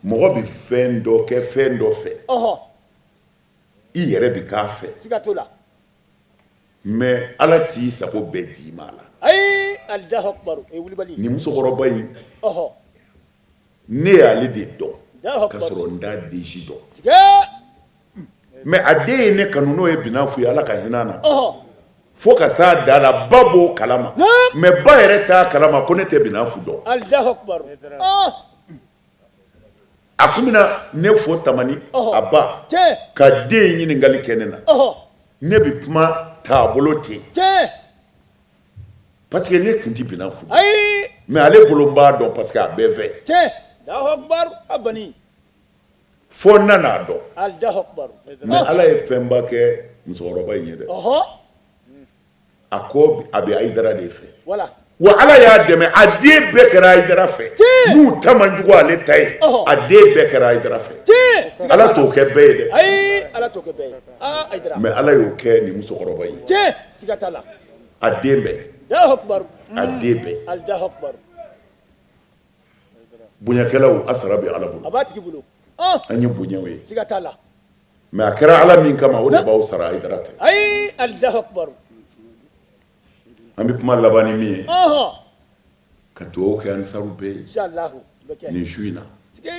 S4: mɔgɔ bɛ fɛn dɔ kɛ fɛn dɔ fɛ. I yɛrɛ bɛ k'a fɛ.
S5: Siga t'o la.
S4: Mais Ala t'i sago bɛɛ d'i ma la.
S5: Ayi, Alahu akibaru, o ye wulibali ye.
S4: Nin musokɔrɔba in,
S5: ɔhɔ,
S4: ne y'ale de dɔn
S5: Alahu
S4: ka
S5: akibaru,
S4: sɔrɔ n t'a den si dɔn.
S5: Siga.
S4: Mais a den ye ne kanu n'o ye Binafu ye, Ala ka hinɛ a na.
S5: Ɔhɔ.
S4: Fo ka s'a dan la, ba b'o kalama.
S5: Naam.
S4: Mais ba yɛrɛ t'a kalama ko ne tɛ Binafu dɔn.
S5: Alahu akibaru. Ah.
S4: A tun bɛna ne fo Tamani,
S5: Ɔhɔ.
S4: a ba
S5: Tiɲɛ.
S4: ka den ɲininkali kɛ ne na.
S5: Ɔhɔ.
S4: Ne bɛ kuma taabolo ten.
S5: Tiɲɛ.
S4: Parce que ne tun tɛ Binafu dɔn.
S5: Ayi.
S4: Mais ale bolo n b'a dɔn parce que a bɛɛ fɛ.
S5: Tiɲɛ. Alahu akibaru, a bani.
S4: Fo n nan'a dɔn.
S5: Alahu akibaru.
S4: Mais Ala ye fɛnba kɛ musokɔrɔba in ye dɛ.
S5: Ɔhɔ.
S4: A ko a bɛ Ayidara de fɛ.
S5: Voilà.
S4: Wa Ala y'a dɛmɛ, a den bɛɛ kɛra Ayidara fɛ.
S5: Tiɲɛ.
S4: N'u ta man jugu ale ta ye.
S5: Ɔhɔ.
S4: A den bɛɛ kɛra Ayidara fɛ.
S5: Tiɲɛ.
S4: Ala t'o kɛ bɛɛ ye dɛ.
S5: Ayi, Ala t'o kɛ bɛɛ ye. Aa, Ayidara.
S4: Mais Ala y'o kɛ nin musokɔrɔba in ye.
S5: Tiɲɛ. Siga t'a la.
S4: A den bɛɛ.
S5: Alahu akibaru.
S4: A den bɛɛ.
S5: Alahu akibaru.
S4: Bonyakɛlaw, a sara bɛ Ala
S5: A
S4: bolo.
S5: b'a tigi bolo. Ah.
S4: An ye bonyaw ye.
S5: Siga t'a la.
S4: Mais a kɛra Ala min kama, o de b'aw sara, Ayidara tɛ.
S5: Ayi, Alahu akibaru.
S4: An bɛ kuma laban ni min ye.
S5: Ɔhɔ.
S4: Ka dugawu kɛ Ansaru bɛɛ ye.
S5: Inshallah. O bɛ kɛ.
S4: Nin su in na.
S5: Siga.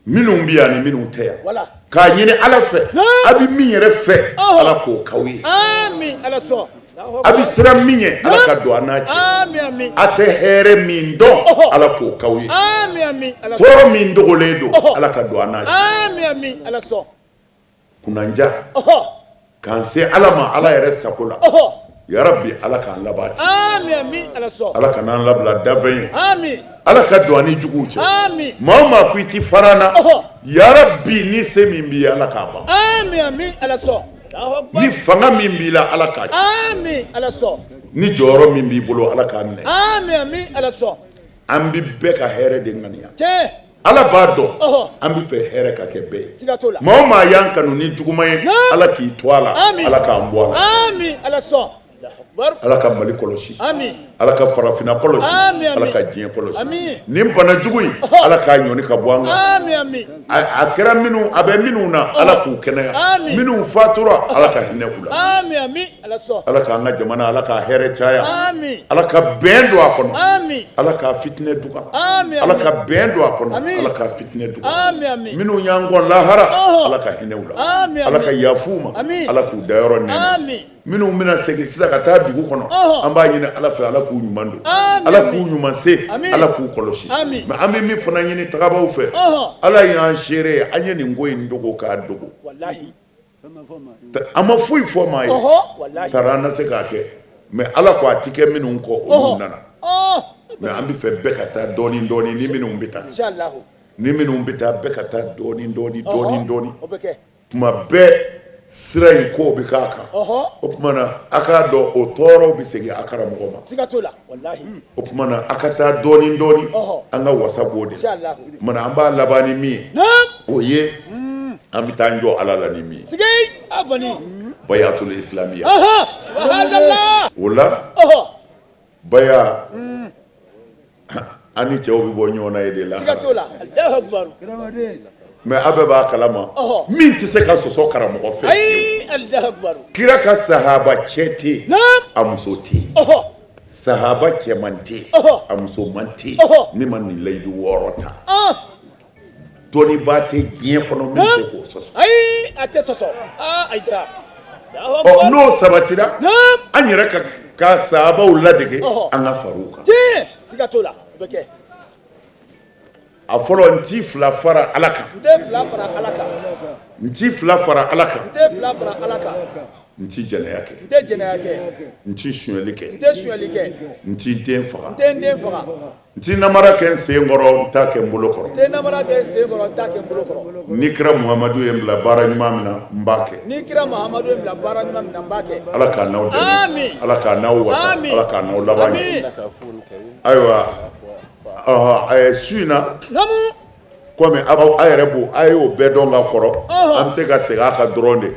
S4: Minnu bɛ yan ni minnu tɛ yan.
S5: Voilà.
S4: K'a ɲini Ala fɛ.
S5: Naam.
S4: A bɛ min yɛrɛ fɛ.
S5: Ɔhɔ.
S4: Ala k'o k'aw ye.
S5: Amin, Ala sɔn.
S4: A bɛ siran min ɲɛ, Ala ka don an n'a cɛ.
S5: Amin, amin.
S4: A tɛ hɛrɛ min dɔn,
S5: Ɔhɔ.
S4: Ala k'o k'aw ye.
S5: Amin, amin, Ala sɔn.
S4: Tɔɔrɔ min dogolen don,
S5: Ɔhɔ.
S4: Ala ka don an n'a cɛ.
S5: Amin, amin, Ala sɔn.
S4: Kunnanja,
S5: Ɔhɔ.
S4: k'an se Ala ma, Ala yɛrɛ sago la.
S5: Ɔhɔ.
S4: Yarabi, Ala k'an laban ten.
S5: Amin, amin, Ala sɔn.
S4: Ala ka n'an labila dafɛn ye.
S5: Amin.
S4: Ala ka don an ni juguw cɛ.
S5: Amin.
S4: Maa o maa ko i ti fara an na,
S5: Ɔhɔ.
S4: yarabi, ni se min b'i ye, Ala k'a ban.
S5: Amin, amin, Ala sɔn. Allahu akbar.
S4: Ni fanga min b'i la, Ala k'a ci.
S5: Amin, Ala sɔn.
S4: Ni jɔyɔrɔ min b'i bolo, Ala k'a minɛ.
S5: Amin, amin, Ala sɔn.
S4: An bɛ bɛɛ ka hɛrɛ de ŋaniya.
S5: Tiɲɛ.
S4: Ala b'a dɔn,
S5: Ɔhɔ.
S4: an bɛ fɛ hɛrɛ ka kɛ bɛɛ ye.
S5: Siga t'o la.
S4: Maa o maa y'an kanu ni juguman ye,
S5: Naam.
S4: Ala k'i to a la,
S5: Amin.
S4: Ala k'an bɔ a la.
S5: Amin, Ala sɔn. Allahu akbar.
S4: Ala ka Mali kɔlɔsi.
S5: Amin.
S4: Ala ka farafinna kɔlɔsi.
S5: Amin, amin.
S4: Ala ka diɲɛ kɔlɔsi.
S5: Amin.
S4: Nin bana jugu in,
S5: Ɔhɔ.
S4: Ala k'a ɲɔni ka bɔ an kan.
S5: Amin, amin.
S4: A kɛra minnu, a bɛ minnu na, Ala k'u kɛnɛya.
S5: Amin.
S4: Minnu fatura, Ala ka hinɛ u la.
S5: Amin, amin, Ala sɔn.
S4: Ala k'an ka jamana, Ala k'a hɛrɛ caya.
S5: Amin.
S4: Ala ka bɛn don a kɔnɔ.
S5: Amin.
S4: Ala k'a fitinɛ duga.
S5: Amin,
S4: Ala
S5: amin.
S4: ka bɛn don a kɔnɔ.
S5: Amin.
S4: Ala ka fitinɛ duga.
S5: Amin, amin.
S4: Minnu y'an kɔn lahara,
S5: Ɔhɔ.
S4: Ala ka hinɛ u la.
S5: Amin,
S4: Ala
S5: amin.
S4: ka yafa u ma.
S5: Amin.
S4: Ala k'u dayɔrɔ nɛɛma.
S5: Amin.
S4: Minnu bɛna segin sisan ka taa dugu kɔnɔ,
S5: Ɔhɔ.
S4: an b'a ɲini Ala fɛ, Ala k'u ɲuman don.
S5: Amin,
S4: Ala k'u
S5: amin.
S4: ɲuman se.
S5: Amin.
S4: Ala k'u kɔlɔsi.
S5: Amin.
S4: Mais an bɛ min fana ɲini tagabaw fɛ,
S5: Ɔhɔ.
S4: Ala y'an seere ye, an ye nin ko in dogo k'a dogo.
S5: Wallahi.
S4: An ma foyi fɔ maa ye.
S5: Ɔhɔ, wallahi.
S4: Taara an na se k'a kɛ. Mais Ala ko a ti kɛ minnu kɔ, olu
S5: Ɔhɔ.
S4: nana.
S5: Ɔh.
S4: Mais an bɛ fɛ bɛɛ ka taa dɔɔni dɔɔni ni minnu bɛ taa.
S5: Inshallah.
S4: Ni minnu bɛ taa, bɛɛ ka taa dɔɔni dɔɔni dɔɔni dɔɔni.
S5: O bɛ kɛ.
S4: Tuma bɛɛ sira in kow bɛ k'a kan.
S5: Ɔhɔ.
S4: O tuma na, a k'a dɔn o tɔɔrɔw bɛ segin a karamɔgɔ ma.
S5: Siga t'o la. Wallahi.
S4: O tuma na, a ka taa dɔɔni dɔɔni,
S5: Ɔhɔ.
S4: an ka wasa b'o de la.
S5: Inshallah.
S4: O tuma na, an b'a laban ni min ye,
S5: Naam.
S4: o ye an bɛ taa an jɔ Ala la ni min ye.
S5: Sigi. A bani.
S4: Bayatul islamiya.
S5: Aha. Subhanallah.
S4: O la,
S5: Ɔhɔ.
S4: baya, an ni cɛw bɛ bɔ ɲɔgɔn na ye de
S5: Siga t'o
S4: la.
S5: la. Allahu akbar.
S4: Mais aw bɛɛ b'a kalama,
S5: Ɔhɔ.
S4: min tɛ se ka sɔsɔ karamɔgɔ fɛ fiyewu.
S5: Ayi, Allahu akbar.
S4: Kira ka sahaba cɛ tɛ yen,
S5: Naam.
S4: a muso tɛ yen.
S5: Ɔhɔ.
S4: Sahaba cɛman tɛ yen,
S5: Ɔhɔ.
S4: a musoman tɛ yen,
S5: Ɔhɔ.
S4: min ma nin layidu wɔɔrɔ ta.
S5: Ah.
S4: Dɔnnibaa tɛ diɲɛ kɔnɔ min bɛ se k'o sɔsɔ.
S5: Ayi, a tɛ sɔsɔ. Ah, Ayidara. Allahu
S4: Ɔ
S5: akbar.
S4: n'o sabatira,
S5: Naam.
S4: an yɛrɛ ka sahabaw ladege,
S5: Ɔhɔ.
S4: an ka far'u kan.
S5: Tiɲɛ. Siga t'o la. O bɛ kɛ.
S4: A fɔlɔ, n ti fila fara Ala kan.
S5: N tɛ fila fara Ala kan.
S4: N ti fila fara Ala kan.
S5: N tɛ fila fara Ala kan.
S4: N ti jɛnɛya kɛ.
S5: N tɛ jɛnɛya kɛ.
S4: N ti sonyɛli kɛ.
S5: N tɛ sonyɛli kɛ.
S4: N ti den faga.
S5: N tɛ n den faga.
S4: N ti namara kɛ n sen kɔrɔ, n t'a kɛ n bolo kɔrɔ.
S5: N tɛ namara kɛ n sen kɔrɔ, n t'a kɛ n bolo kɔrɔ.
S4: Ni kira Muhamadu ye n bila baara ɲuman min na, n b'a kɛ.
S5: Ni kira Muhamadu ye n bila baara ɲuman min na, n b'a kɛ.
S4: Ala k'a n'aw dɛmɛ.
S5: Amin.
S4: Ala k'a n'aw wasa.
S5: Amin.
S4: Ala k'a n'aw laban ɲɛ.
S5: Amin.
S4: Ayiwa, su in na,
S5: Naamu.
S4: Komi aw yɛrɛ b'o a y'o bɛɛ dɔn ka kɔrɔ, an bɛ se ka segin a kan dɔrɔn de,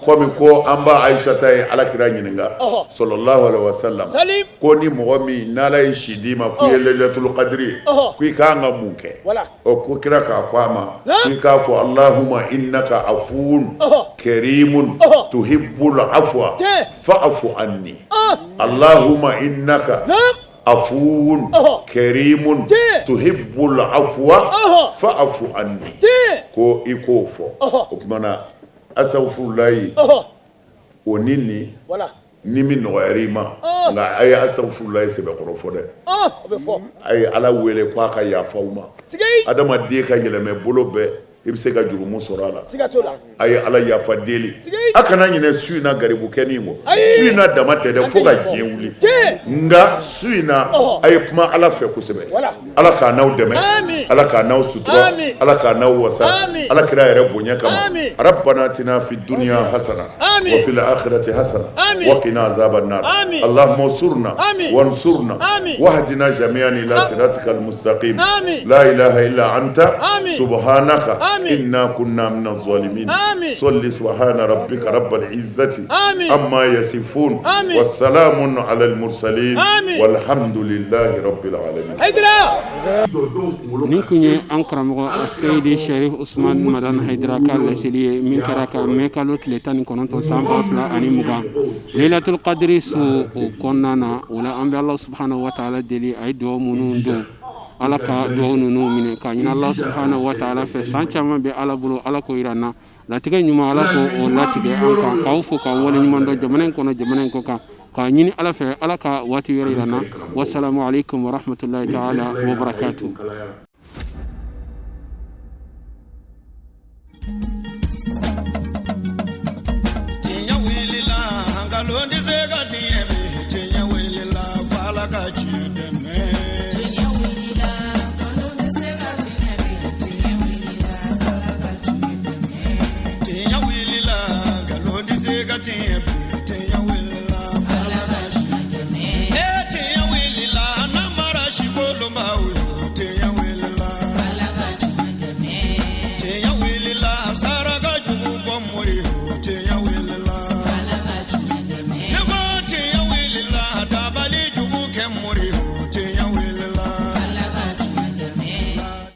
S4: komi ko an ba Ayisata ye Alakira ɲininka, sɔlɔlahu alehi wasalam, ko ni mɔgɔ min n'Ala ye si d'i ma k'i ye lelatul kadiri ye, ko i ka kan ka mun kɛ? Ɔ ko kira k'a ko a ma, k'i k'a fɔ alahuma inaka afuwun karimun tuhibbul afwa fa'fu anni, alahuma inaka afuwun karimun tuhibbul afwa fa'fu anni ko i k'o fɔ o tuma na asafurulayi o ni nin ni min nɔgɔyara i ma nka a ye asafurulayi sɛbɛkɔrɔ fɔ dɛ a ye Ala wele ko a ka yafa aw ma adamaden ka yɛlɛmɛ bolo bɛɛ i bɛ se ka jurumu sɔrɔ a la,
S5: siga t'o la,
S4: a ye Ala yafa deli, a kana ɲinɛ su in na garibukɛnin kɔ, su in na dama tɛ dɛ fo ka diɲɛ wuli, nka su in na a ye kuma Ala fɛ kosɛbɛ, Ala k'a n'aw dɛmɛ, Ala k'a n'aw sutura, Ala k'a n'aw wasa, Ala kira yɛrɛ bonya kama, rabbana atina fi dunya hasana wa fil akhirati hasana wa qina azaban nar allahumma ansurna wansurna wahdina jami'an ila siratikal mustaqim la ilaha illa anta subhanaka inna kunna minaz zalimin salli subhana rabbika rabbil izzati amma yasifun wa salamun alal mursalin walhamdulillahi rabbil alamin
S3: Nin tun ye an karamɔgɔ Seyidi Sɛrifu Usumani Madani Hayidara ka laseli ye min kɛra ka mɛ kalo tile 19 san 2020 Layilatul kadiri su o kɔnɔna na o la an bɛ Ala subahana wataala deli a ye dugawu minnu don Ala ka dugawu ninnu minɛ k'a ɲini Ala subahana wataala fɛ san caman bɛ Ala bolo Ala k'o jira an na latigɛ ɲuman Ala k'o latigɛ an kan k'aw fo k'aw waleɲuman dɔn jamana in kɔnɔ jamana in kɔ kan k'a ɲini Ala fɛ Ala ka waati wɛrɛ jira an na wasalamu aleykum warahmatulahi taala wabarakatu.
S1: Tiɲɛ wulila nkalon tɛ se ka tiɲɛ bi tiɲɛ wulila f'Ala ka tiɲɛ dɛmɛ.
S2: Tiɲɛ wulila nkalon tɛ se ka tiɲɛ bi tiɲɛ wulila f'Ala ka tiɲɛ dɛmɛ.
S1: Tiɲɛ wulila nkalon tɛ se ka tiɲɛ bi tiɲɛ wulila
S2: f'Ala ka tiɲɛ dɛmɛ.
S1: Ee tiɲɛ wulila namara sikolonbaw.